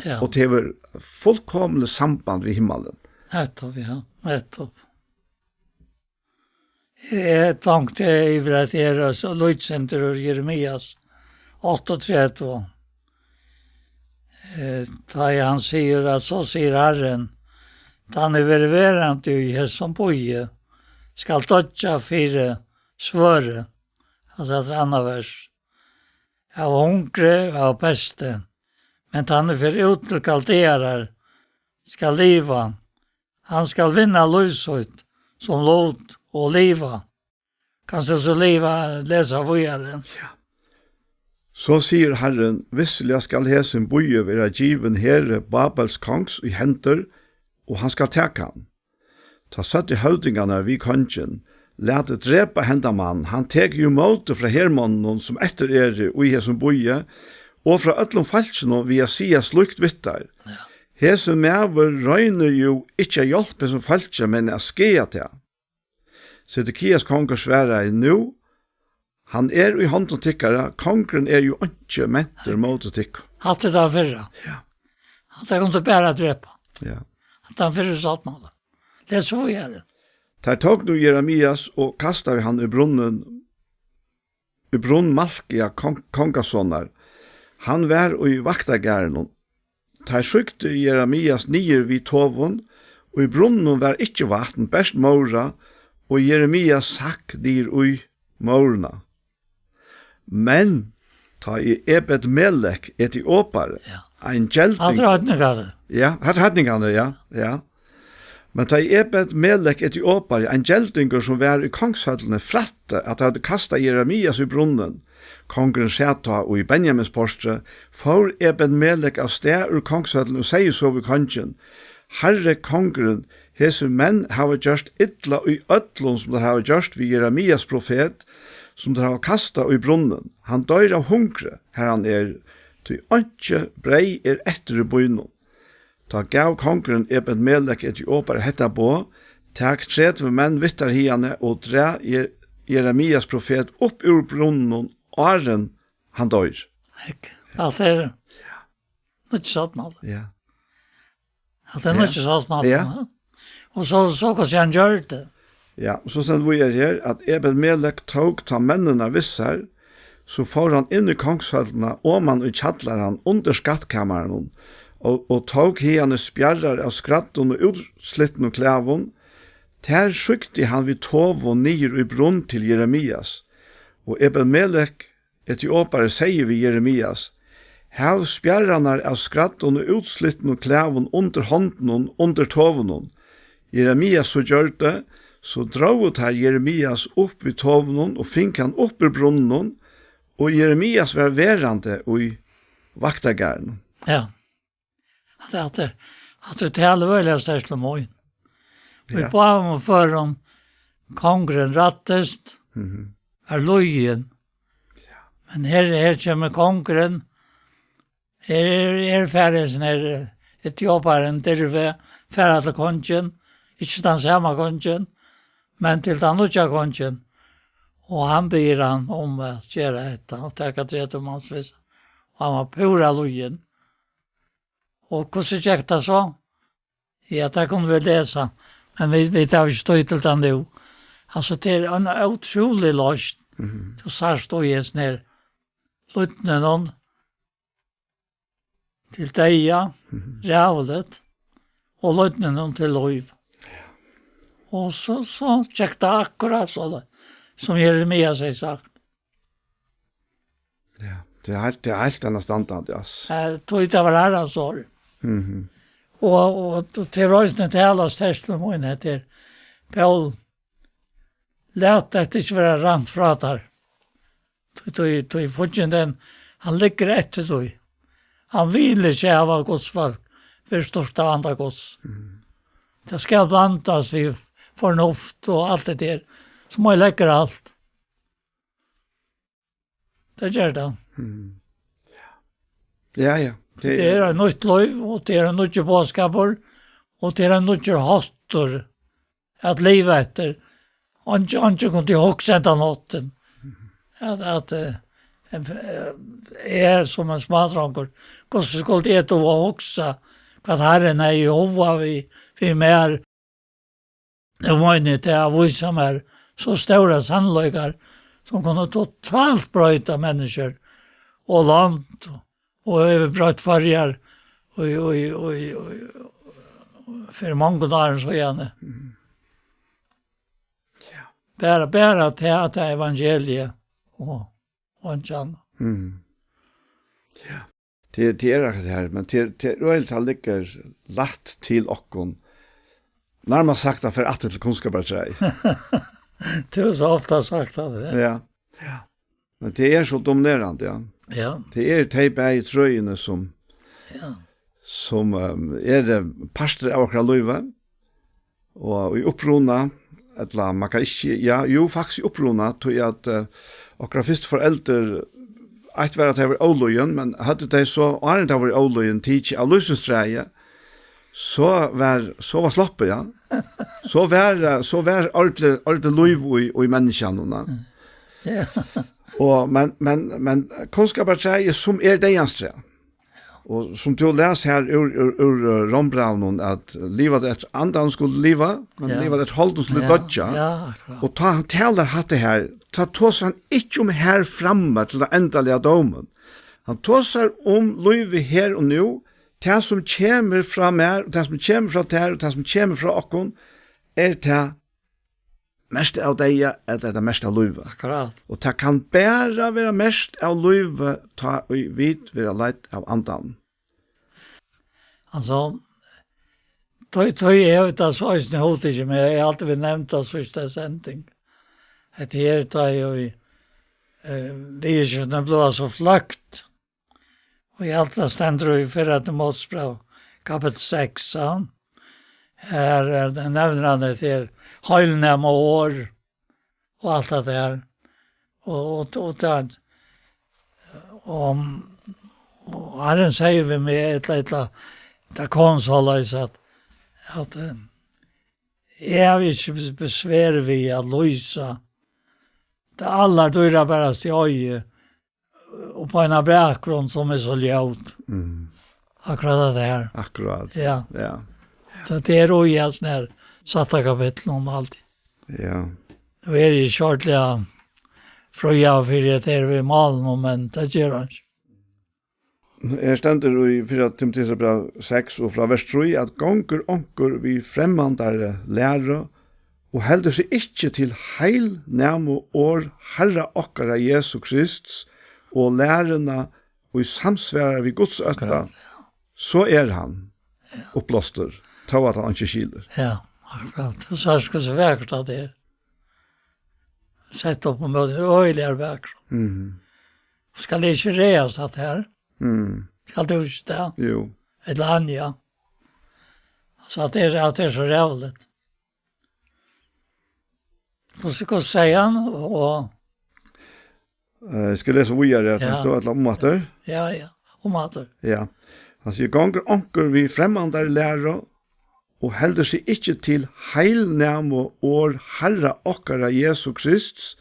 Ja. Og tað hevur fullkomligt samband við himmalin. Nettopp, ja. Nettopp. Eg tonkti yvir at eg er so lítsintur úr Jeremias áttaogtretivu. Eh, tá ið hann sigur at so sigur Harrin, tann ið verður verandi í hesum býi, skal doyggja fyri svørði. Altso, hetta er annað vers. Av hungri og av pesti. Men tann ið fer út til Kaldearar skal liva. Hann skal vinna lív sítt sum lut og liva. Kanst tú so liva, lesa víðari? Ja. So sigur Harrin, vissiliga skal hesin býur vera givin heri Babels kongs í hendur, og hann skal taka hann. Tá søgdu høvdingarnir við kongin, latið drepa henda mann, hann tekur jú móti frá hermonnunum, sum eftir eru í hesum býi, og frá øllum fólkinum við at siga slíkt við teir. Ja. Hesin maður roynir jú ikki at hjálpa hesum fólki, men at skaða tað. Sedekias kongur svaraði, nú, hann er í hondum tykkara, kongurin er jú einki mentur móti tykkum. Hatta er tað fyrra. Ja. Hatta kom til bara at drepa. Ja. Hatta er hann fyrra sáttmála. Les so víðari. Teir tóku nú Jeremias og kastaðu hann í brunnin, í brunn Malkia, kong-, kongasonar. Hann var í vaktargarðinum. Teir sýktu Jeremias niður við tovum, og í brunninum var ikki vatn, bert móra, og Jeremias sakk niður í móruna. Men tá ið Ebed-Melek etiopari, ja, ein gelding- Hatta er heidningarnir. Ja, hatta er heidningarnir, ja, ja. Men tá ið Ebed-Melek etiopari, ein geldingur, sum var í kongshøllini, frætti, at teir høvdu kastað Jeremias í brunnin, kongurin sat tá í Benjaminsportri, fór Ebed-Melek av stað úr kongshøllini og segði so við kongin, Harri kongurin, hesir menn hava gjørt illa í øllum, sum teir hava gjørt við Jeremias profet, sum teir hava kastað í brunnin. Hann doyr av hungri, har hann er, tí einki breyð er eftir í býnum. Tá gav kongurin Ebed-Melek etiopari hetta boð, tak tretivu menn við tær hiðani og drag Jer-, Jeremias profet upp úr brunninum, áðrenn hann doyr. Hygg, hatta er nýggj sáttmáli. Ja. At tað er Ja. nýggjárssáttmálin, Ja. ja. Og so, so hvussu hann gjørdi. Ja, og so stendur víðari her, at Ebed-Melek tók tá menninar við sær, so fór hann inn í kongshøllina, oman í kjallaran, undir skattkamarinum, og, og tók hiðani spjarrar av skræddum og útslitnum klæðum. Tær síkti hann við tovu niður í brunn til Jeremias, og Ebed-Melek Etiopari segði við Jeremias: "Hav spjarrarnar av skræddum og útslitnum klæðum undir hondunum undir tovunum." Jeremias so gjørdi, so drógu teir Jeremias upp við tovunum og fingu hann upp úr brunninum, og Jeremias var verandi í vaktargarðinum. Ja. At, at, at du talar øgiliga sterkt til mín. Vit Ja. báðum førum kongurin rættist, Mhm. er løgin. Men her, her kemur kongurin, her er, er farin her, eh, etioparin Dirve, fara til kongin, ikki tann sama kongin, men til tann nýggja kongin. Og hann biður hann um at gera hetta og taka tretivu mans við sær. Og hann var púra løgin. Og hvussu gekk tað so? Ja, tað kunnu vit lesa, men vit, vit hava ikki tíð til tað nú. Altso, tað er ein ótrúlig loysn. Mhm. Tú sært í hesum her lýdninum til deyða, Mhm. ræðuligt, og lýdninum til lív. Og so, so gekk tað akkurát so, sum Jeremias hevði sagt. Ja, tað er heilt, tað er heilt annað standard, ja. Eh, tí tað var Harrans orð. Mhm. Og, og, og tað er eisini tala sterkt um mín, hetta er, Pól, lat hetta ikki vera rant frá tær. Tí, tí, tí fíggindin, hann liggur eftir tí. Hann vil ikki hava Guds fólk, verður stýrt av anda Guds. Mhm. Tað skal blandast við fornuft og alt tað har, sum hann leggur alt. Tað ger tað. Mhm. Ja, ja. Tað Tað er eitt nýtt lív, og tað er ein nýggjur boðskapur, og tað er ein nýggjur háttur at liva eftir. Eingin, eingin kundi hugsa hendan háttin. At, at, eh, en, eh, eg sum ein smádrongur, hvussu skuldi eg duga at hugsa, hvat Harrin hevði í huga við, við mær? Nú meini eg tað at vísa mær so stórar sannleikar, sum kunnu totalt broyta menniskjur og land, og hevur broytt Føroyar í, í, í, í, fyri mongum árum síðani. Mm. Ja. Bara, bara tað, at tað er evangeliið og, og einki annað. Mm. Ja. Tað, tað er akkurát tað her, men tað, tað er øgiliga, tað liggur lætt til okkum. Nærmast sagt at fara aftur til kunnskapartræið. Tú hevur so ofta sagt tað, ja. Ja. Ja. Men tað er so dominerandi, ja. Ja. Tað er tey bæði trøini sum, Ja. sum, ehm, er, eh, partur av okkara lívi. Og í uppruna, ella man kann ikki, ja, jú, faktiskt í uppruna, tí at, eh, okkara fyrstu foreldur, eitt var at tey vóru ólýðin, men høvdu tey so, áðrenn tey vóru ólýðin, tikið av lívsins træi, so var, so var sloppið, ja. So var, eh, so var ordentligt, ordentligt lív í, í menniskjanum, ja. Ja. Og, men, men, men kunnskapartræið, sum er deyðans træ. Og sum tú les her úr, úr, úr, eh, Rómbrævinum, at liva tey eftir andanum skulu liva, men Ja. liva tey eftir holdinum skulu Ja, doyggja. ja, akkurát. Og tá hann talar hatta her, tá tosar hann ikki um her frammi til tann endaliga dómin. Hann tosar um lívið her og nú, tað sum kemur frá mær, og tað sum kemur frá tær, og tað sum kemur frá okkum, er tað merkt av deyða, ella er tað merkt av lívi? Akkurát. Og tað kann bara vera merkt av lívi, tá ið vit verða leidd av andanum. Altso, tá, tá eg hevði tað so eisini hugtikið, men eg havi altíð verið nevnt tað síðsta sending. Hetta her, tá eg í, eh, viðurskiftini blíva so fløkt. Og í alt tað stendur í fyrra Timóteusbræv, kapittul seks, ja. Her, eh, nevnir hann hetta her heilnæma orð og alt tað har. Og, og, og tað, og, og Harrin sigur við meg, ella, ella, tað kom soleiðis at, at, eh, eg havi ikki bes-, besvær við at lýsa tað allardýrabarasta eg eigi, upp á eina bakgrund sum er so ljót. Mm. Akkurát tað har. Akkurát. Ja. Ja. So tað er jú í alt nær sætta kapitlinum um alt. Ja. Nú eri eg ikki ordiliga fríaður fyri at eg eri við málinum, men tað ger hann ikki. Her stendur í fyrra Timoteusarbræv seks og frá vers trý, at gongur onkur við fremmandari læru og heldur seg ikki til heilnæmu orð Harra okkara Jesu Krists og læruna, ið samsvarar við Guds ótta, akkurát, ja, so er hann, ja, uppblástur, tó at hann ikki skilur. Ja, akkurát. Tú sært, hvussu vakurt at tað er. Sett upp á móti, øgiliga vakurt. Mhm. Skal tað ikki ræðast, hatta her? Mm. Skal tú ikki tað? Jú. Ella hann, ja. So at tað er, at tað er so ræðuligt. Hvussu, hvussu sigur hann? Og, og Eh, eg skal lesa víðari, at, ja, hann stóð alla um aftur. Ja, ja, um aftur. Ja. Hann sigur, gongur onkur við fremmandari læru og heldur seg ikki til heilnæmu orð Harra okkara Jesu Krists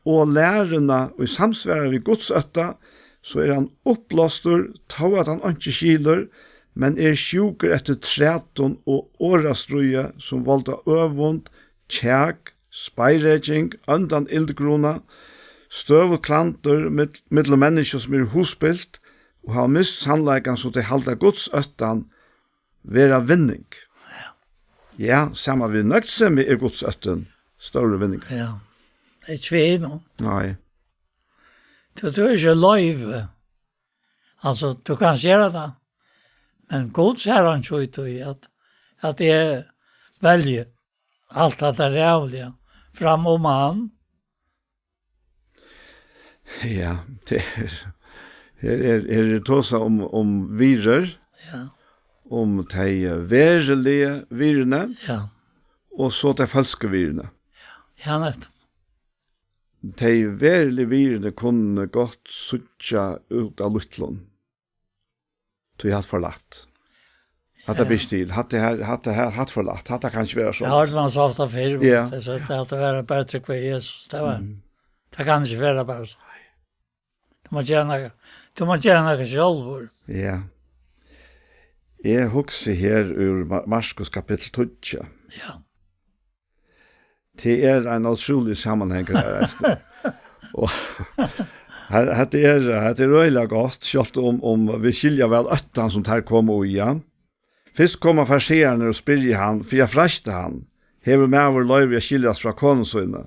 og læruna, ið samsvarar við Guds ótta, so er hann uppblástur, tó at hann einki skilur, men er sjúkur eftir trætum og orðastríði, sum valda øvund, kjak, speireking, óndan illgruna, støðugt klandur mill-, millum menniskju, sum eru hugspilt og hava mist sannleikan, so tey halda Guds óttan vera vinning. Ja, saman við nøgdsemi er Guds óttin stórur vinningur. Ja. Tað er ikki við hinum. Nei. Tú, tú er ikki loyvi. Altso, tú kanst gera tað. Men Gud sær hann ikki út í at, at eg velji alt hatta ræðuliga fram um hann. Ja, tað er, her er, her er tosað um, um virðir, ja, um tey veruligu virðini, ja, og so tey følsku virðini. Ja, nettupp. Tey veruligu virðini kunnu gott síggja út av lítlum. Tí alt for lætt. Hatta, ja, ber ikki til. Hatta her, hatta her, hatta for lætt. Hatta kann ikki vera so. Eg hoyrdi hann so ofta fyrr, ja, tey søgdu, at tað var bara at trúgva Jesus. Tað var, mm, tað kann ikki vera bara so. Tú mást gera nakað, tú mást gera nakað sjálvur. Ja. Eg hugsi her úr Ma-, Markus kapittul tíggju. Ja. Tað er ein ótrúligur samanhangur her, eisini. Og he-, hetta er, hetta er øgiliga gott, sjálvt um, um vit skilja væl óttan sum teir komu í, ja. Fyrst koma fariseararnir og spyrja hann, fyri at freista hann, hevur maður loyvi at skiljast frá konu síni?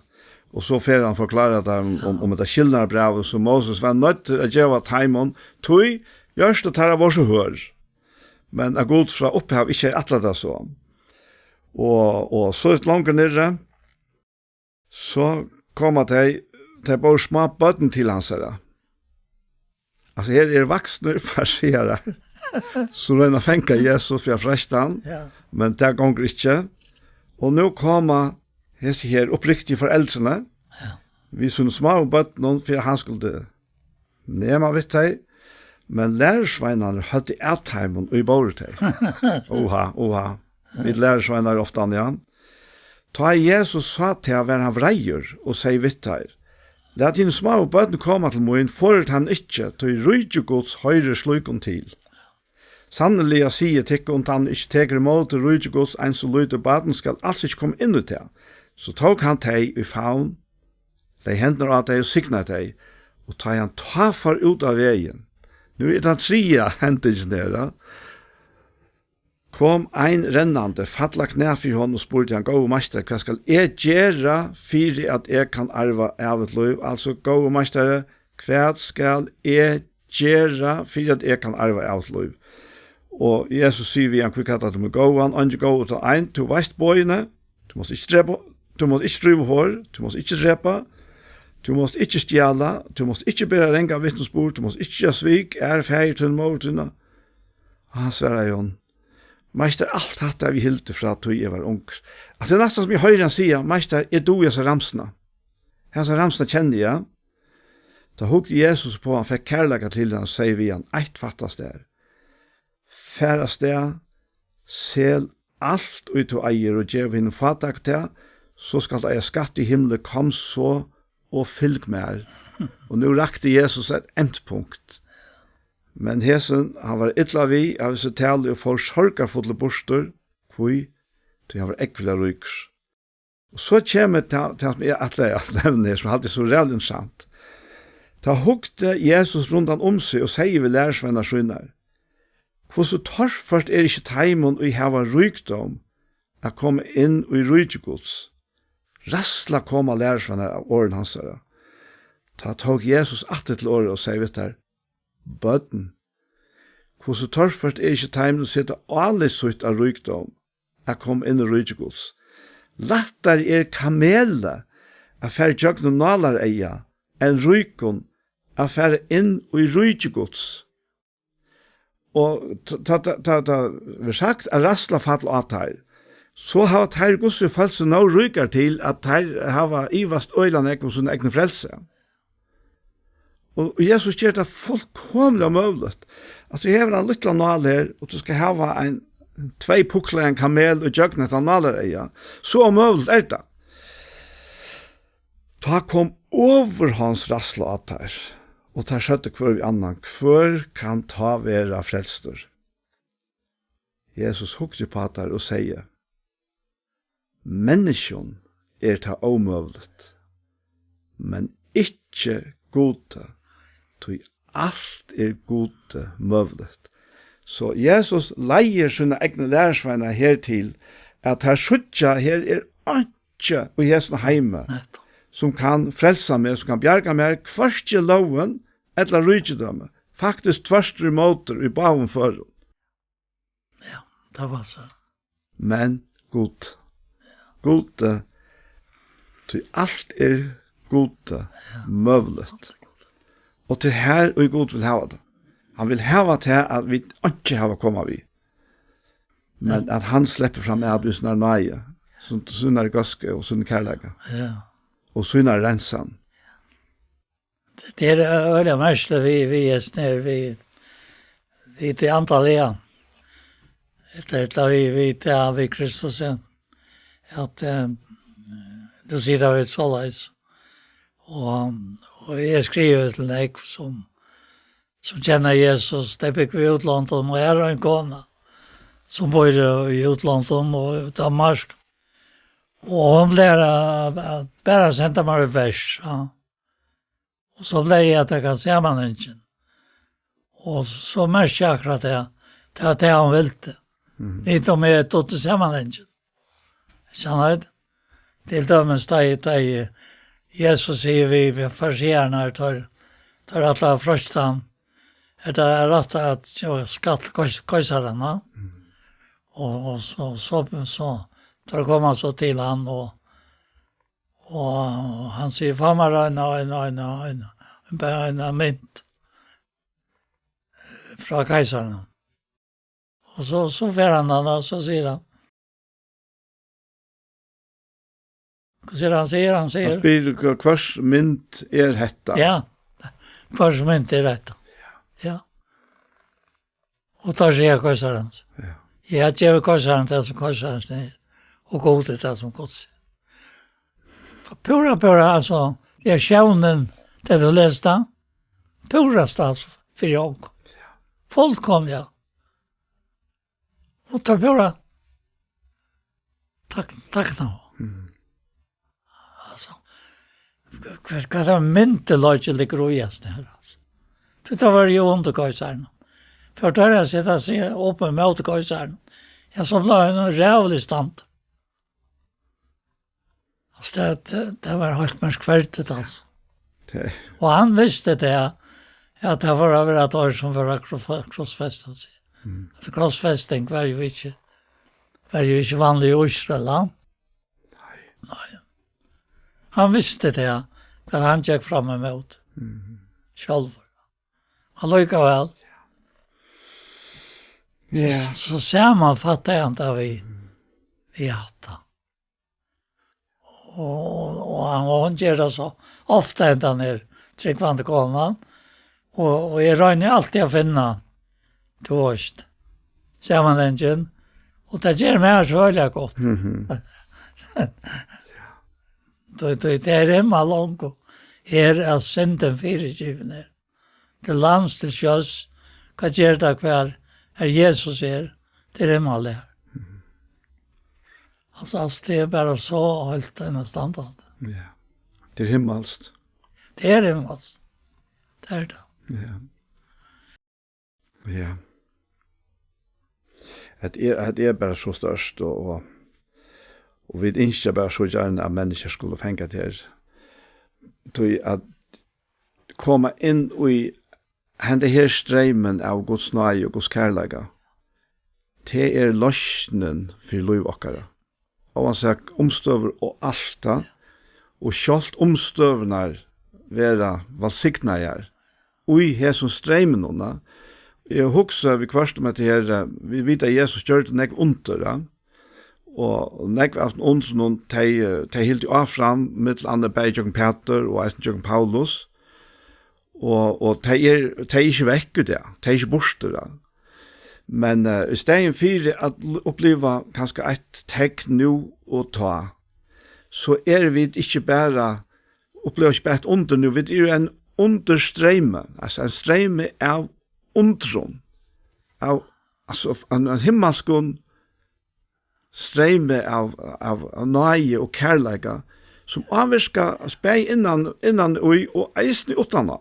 Og so fer hann forklára teimum um, um hetta skilnaðarbrævið, sum Moses var noyddur at geva teimum, tí hjørtu teirra vóru so hørð. Men at Gud frá upphavi ikki hevði ætlað tað so. Og, og so longur niðri, so koma tey, tey bóru smá børn til hansara. Altso, her eru vaksnir farisearar, sum royna at fanga Jesus fyri at freista hann, ja, men tað gongur ikki. Og nú koma hesi her uppriktigu foreldrini, ja, við sínum smáu børnum, fyri at hann skuldi nema við tey, men lærisveinarnir høvdu at teimum, ið bóru tey. Oha, oha. Vit lærisveinar ofta, ja. Tá Jesus sá tað, var hann vreiður og segði við teir: Lat hini smáu børn koma til mín, forðið teimum ikki, tí ríki Guds hoyrir slíkum til. Sanniliga sigi eg tykkum, tann ikki tekur ímóti ríki Guds eins og lítið barn, skal als ikki koma inn í tað. So tók hann tey í favn, legði hendurnar á tey og signaði tey, og tá ið hann tá fór út á vegin, nú er tann triðja hendingin her, ja, kom ein rennandi, fall á knæ fyri honum og spurdi hann: Góði meistari, hvat skal eg gera, fyri at eg kann arva ævigt lív? Altso, góði meistari, hvat skal eg gera, fyri at eg kann arva ævigt lív? Og Jesus sigur við hann: Hví kallar tú meg góðan? Eingin er góður uttan ein. Tú veist boðini: Tú mást ikki drepa, tú mást ikki dríva hor, tú mást ikki drepa, tú mást ikki stjala, tú mást ikki bera rangan vitnisburð, tú mást ikki gera svik, æra faðir tín, móður tína. Og hann svaraði honum: Meistari, alt hatta havi eg hildið frá tí eg var ungur. Altso, tað er næstan sum eg hoyri hann siga: Meistari, eg dugi hasa ramsuna. Hasa ramsuna kenni eg. Tá hugdi Jesus upp á hann, fekk kærleika til hann og segði við hann: Eitt fattar tær. Far avstað, sel alt, ið tú eigur, og gev hinum fátæku tað, so skalt tú eiga skatt í himli, kom so og fylg mær. Og nú rakti Jesus eitt endpunkt. Men hesin, hann var illa við av hesi talu og fór sorgarfullur burtur, Hví? Tí hann var ógvuliga ríkur. Og so kemur tað, tað sum eg ætlaði at nevna her, sum eg haldi er so ræðuliga interessant. Tá hugdi Jesus rundan um seg og segði við lærisveinar sínar: Hvussu torført er ikki teimum, ið hava ríkdóm, at koma inn í ríki Guds. Ræðsla kom á lærisveinar av orðum hansara. Tá tók Jesus aftur til orðið og segði við teir: Børn, hvussu torført er ikki teimum, ið seta álit sítt á ríkdóm, at koma inn í ríki Guds. Lættari er kameli at fara ígjøgnum nálareygað enn ríkum at fara inn í ríki Guds. Og t-, tá, tá, tá, tá verður sagt, at ræðsla fall á teir, so hava teir Guds følt seg nóg ríkar til, at teir hava ivast øgiliga nógv um sín egna frelsi. Og, og Jesus ger tað fullkomiliga møguligt, at tú hevur ein lítlan nál her, og tú skal hava ein, tvey puklar, ein kamel, og gjøgnum hetta nálareygað. So ómøguligt er tað. Tá kom ovurhonds ræðsla á teir, og teir søgdu hvør við annan: Hvør kann tá vera frelstur? Jesus hugdi upp á teir og segði: Menniskjum er tað ómøguligt, men ikki Gudi, tí alt er Gudi møguligt. So Jesus leiðir sínar egnu lærisveinar her til, at teir síggja, her er einki í hesum heimi, Nettupp. Sum kann frelsa meg, sum kann bjarga mær, hvørki lógin ella ríkidømi. Faktiskt tvørtur ímóti í báðum førum. Ja, tað var so. Men Gud, Gud, eh, tí alt er Gud, eh, møguligt. Og til her, og Gud vil hava tað. Hann vil hava tað, at vit ikki hava koma við. Men at hann sleppur fram at við sínar náði, sín, sínar góðsku og sín kærleika. Ja. Og sínar reinsan. Det er øyla merkelig, vi, vi er snær, vi, vi til andaliga. Det er vi, vi til, vi Kristus, ja. At, eh, du sier det, vi så leis. Og, og jeg skriver til deg som, som kjenner Jesus, det bygger vi utlandet, og jeg er en kone, som bor i, i utlandet, og i Danmark. Og hun blir, eh, bare sendte meg et vers, ja. Og so bleiv eg at taka samanhangin. Og so merkti eg akkurát tað, tað var tað hon vildi. Mhm. Vit um eg dugdi samanhangin. Sannheit. Til dømis, tá eg, tá eg, Jesus sigur við, við fariseararnar, teir, teir ætla at freista hann. Er tað rætt at geva skatt keis-, keisaran, va? Mhm. Og, og so, so, so, teir koma so til hann, og Og hann sigur: "Fá mær eina, eina, eina, eina, bara eina mynt frá keisaranum." Og so, so fer hann, hann, og so sigur hann, hvat sigur hann, sigur hann, Hann sigur, spyr: "Hva-, hvørs mynd er hetta?" Ja, hvørs mynd er hetta? Ja. Og tá sigur keisarin: Ja. "Eg havi givið keisaranum tað, sum keisarans er, og Gudi tað, sum Guds er." Púra, púra, altso, reaktiónin, tá tú lesur tað, púra stað fyri okkum. Fullkomiliga. Og tað púra, takk, takk nú. Mm. Altso, hvat, hvat er myndugleiki liggur í hasum her, altso. Tí tað var jú undir keisaranum. Fyri teir at seta seg upp ímóti keisaranum, ja, so bleiv hann ein ræðuligur stand. Altso, tað, tað, tað var heilt merkverdigt, altso. Tað Og hann visti tað, at tað var at vera teir, sum var at kross-, krossfesta seg. Mm. Altso, krossfesting var jú ikki, var jú ikki vanlig í Ísrael, ja. Nei. Nei. Hann visti tað, hvat hann gekk fram ímóti. Mhm. Sjálvur. Allíkavæl. Ja. So, so samanfattaði hann tað við, við hatta. Og, og hann, og hon ger tað so ofta, hendan her trúgvandi konan. Og, og eg royni altíð at finna, tú veist, samanhangin. Og tað ger mær so øgiliga gott. Mhm. Tí, tí, tað er himmalongu her, at syndin fyrigivin er. Til lands, til sjós, hvat ger tað, hvar, har Jesus er, til himmaliga. Altso, altso, tað er bara so heilt enn standandi. Ja. Tað er himmalskt. Tað er himmalskt. Tað er tað. Ja. Ja. At er, at er bara so stórt, og, og, og vit ynskja bara so gjarna, at menniskju skulu fanga tað her. Tí at koma inn í henda her streymin av Guds náði og Guds kærleika, tað er loysnin fyri lív okkara. Óansæð umstøður og alt tað, og sjálvt umstøðurnar vera vælsignaðar í hesum streyminum, na. Eg hugsi viðhvørt um hetta her, eh, vit vita, at Jesus gjørdi nógv undur, ja. Og, og nógv av undrunum, tey, eh, tey hildu áfram, millum annað bæði gjøgnum Pætur og eisini gjøgnum Paulus. Og, og tey er, tey er ikki vekk í dag, tey er ikki burtur, ja. Men, eh, í staðin fyri at l-, uppliva kanska eitt tekn nú og tá, so eru vit ikki bara, uppliva ikki bara eitt undur nú, vit eru ein undirstreymi, altso ein streymi av undrum, av, altso, ein, ein himmalskum streymi av, av, av náði og kærleika, sum ávirka oss bæði innan, innan í og eisini uttan á,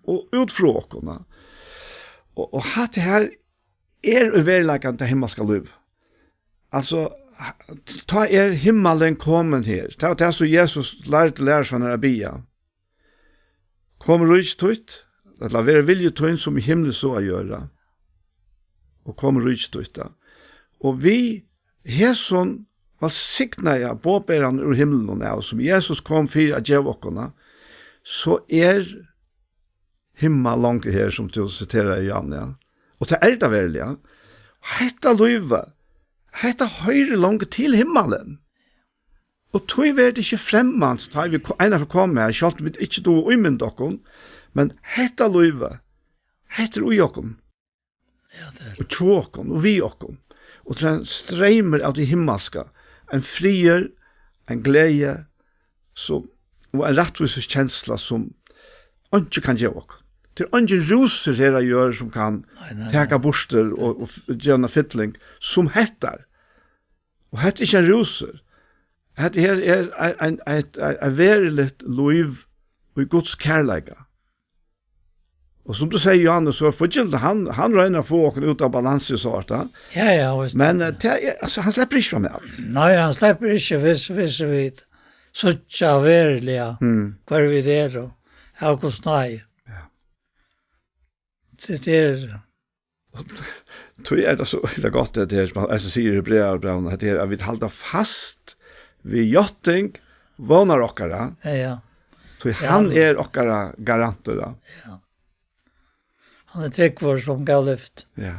og út frá okkum, ja. Og, og hatta her er í veruleikanum tað himmalska lív. Altso, tá er himmalin komin her. Tað var tað, sum Jesus lærdi lærisveinar at biðja. Kom ríki títt, ella verði vilji tín sum í himli, so á jørð. Og kom ríki títt, ja. Og við hesum vælsignaða boðberan úr himlinum av, sum Jesus kom fyri at geva okkum, so er himmal longu her, sum tú siteraði, Jan, ja. Og tað er tað veruliga. Hetta lívið, hetta hoyrir longu til himmalin. Og tí verður tað ikki fremmant, tá vit ko-, einaferð koma har, sjálvt vit ikki duga at ímynda okkum, men hetta lívið, hetta er í okkum. Ja, tað er. Og hjá okkum, og við okkum. Og tað er ein streymur av tí himmalska, ein friður, ein gleði, sum, og ein rættvísiskensla, sum einki kann geva okkum. Tað er eingin rúsur her á jørð, sum kann Nei, nei, taka nei. burtur og, og f-, gera eina fylling, sum hetta. Og hetta er ikki ein rúsur. Hetta her er ein, ein, eitt, eitt, eitt veruligt lív í Guds kærleika. Og sum tú sigur, Johannes, so er fíggindin, hann, hann roynir at fáa okkum út av balansi og so vart, ja. Ja, ja, veist Men, tú. eh, tað er, altso, hann sleppur ikki fram við alt. Nei, hann sleppur ikki, viss, viss vit síggja veruliga, Mm. hvør vit eru, av Guds náði. Ja. Tað, tað er Og tí er tað so øgiliga gott, at tað her, sum hann, sum sigur í Hebrearabrævinum, at tað er, at vit halda fast við játting vónar okkara. Ja, ja. Tí Ja, hann men er okkara garantur, ja. Ja. Hann er tryggur sum gav lyfti. Ja.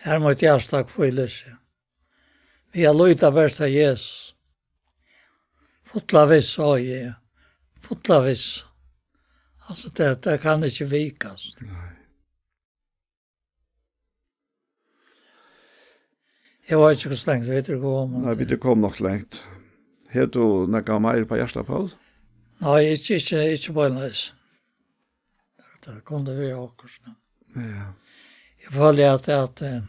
Har mítt hjarta hvílir seg. Við at líta bert á Jesus. Fulla vissu á eg. Fulla vissu. Altso, tað, tað kann ikki vikast. Nei. Eg veit ikki, hvussu langt vit eru komin. Nei, vit eru komin nokk langt. Hevur tú nakað meira upp á hjarta, Poul? Nei, ikki, ikki, ikki beinleiðis. Tað kundi verið okkurt, men Ja. eg føli at, at, eh,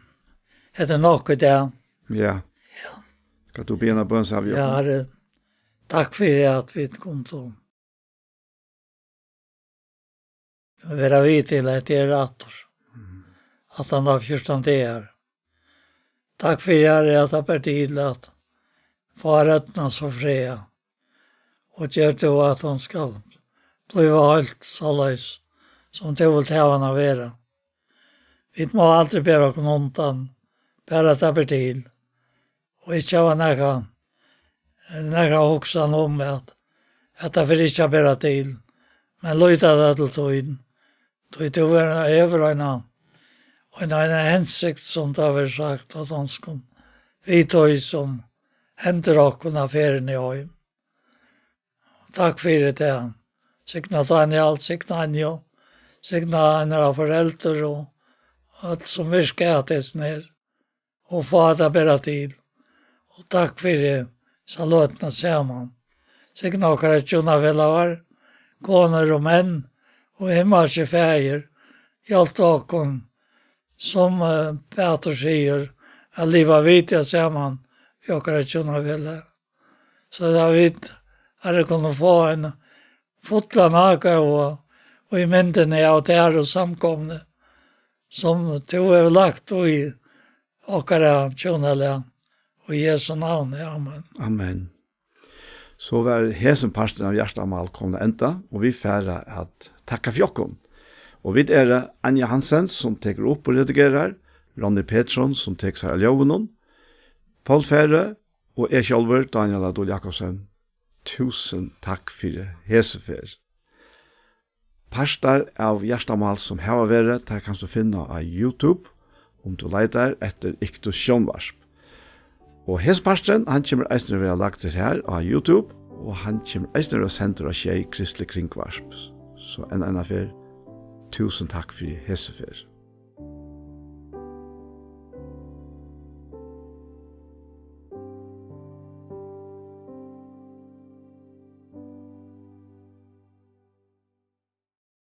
hetta er nokk í dag. Ja. Ja. Skal tú biðja eina bøn, Savio? Ja, Harri, takk fyri at vit kundu vera við til at hetta er aftur. At hann har fjúrtan dagar. Takk fyri, Harri, at tað ber til at fáa røddina so fræga. Og ger tú at hon skal blíva heilt soleiðis, sum tú vilt hava hana vera. Vit má aldri bera okkum undan, bara tað ber til. Og ikki hava nakað, nakað hugsan um, at hetta fer ikki at bera til, men líta tað til tín. Tí tú ver-, hevur eina, eina, eina hensikt, sum tað verður sagt á donskum, við tí, sum hendir okkum á ferðini heim. Takk fyri tað. Signa Dánjal, signa Anju, signa hennara foreldur og øll sum virka at hesum her, og fáa tað at bera til. Og takk fyri hesa løtuna saman. Signa okkara hjúnafelagar, konur og menn, og himmalski Faðir, hjálp okkum, sum, eh, Pætur sigur, at liva við teg saman, í okkara hjúnafelag. So at vit, at vit kunnu fáa ein fullan ágóða í myndini av tær og samkomuni, sum tú hevur lagt í okkara hjúnalag. Í Jesu navni, amen. Amen. So var hesin parturin av Hjartamál komin at enda, og vit fara at takka fyri okkum. Og vit eru Anja Hansen, sum tekur upp og redigerar, Ronny Petersson, sum tekur sær av ljóðinum, Poul Færø og eg sjálvur, Dánjal á Dul Jakobsen. Túsund takk fyri hesa ferð. Partar av Hjartamál, sum hava verið, tær kanst tú finna á YouTube, um tú leitar eftir Iktus Sjónvarp. Og hesin parturin, hann kemur eisini at verða lagdur her á YouTube, og hann kemur eisini at verða sendur á Sjey Kristlig Kringvarp. So enn eina ferð, túsund takk fyri hesa ferð.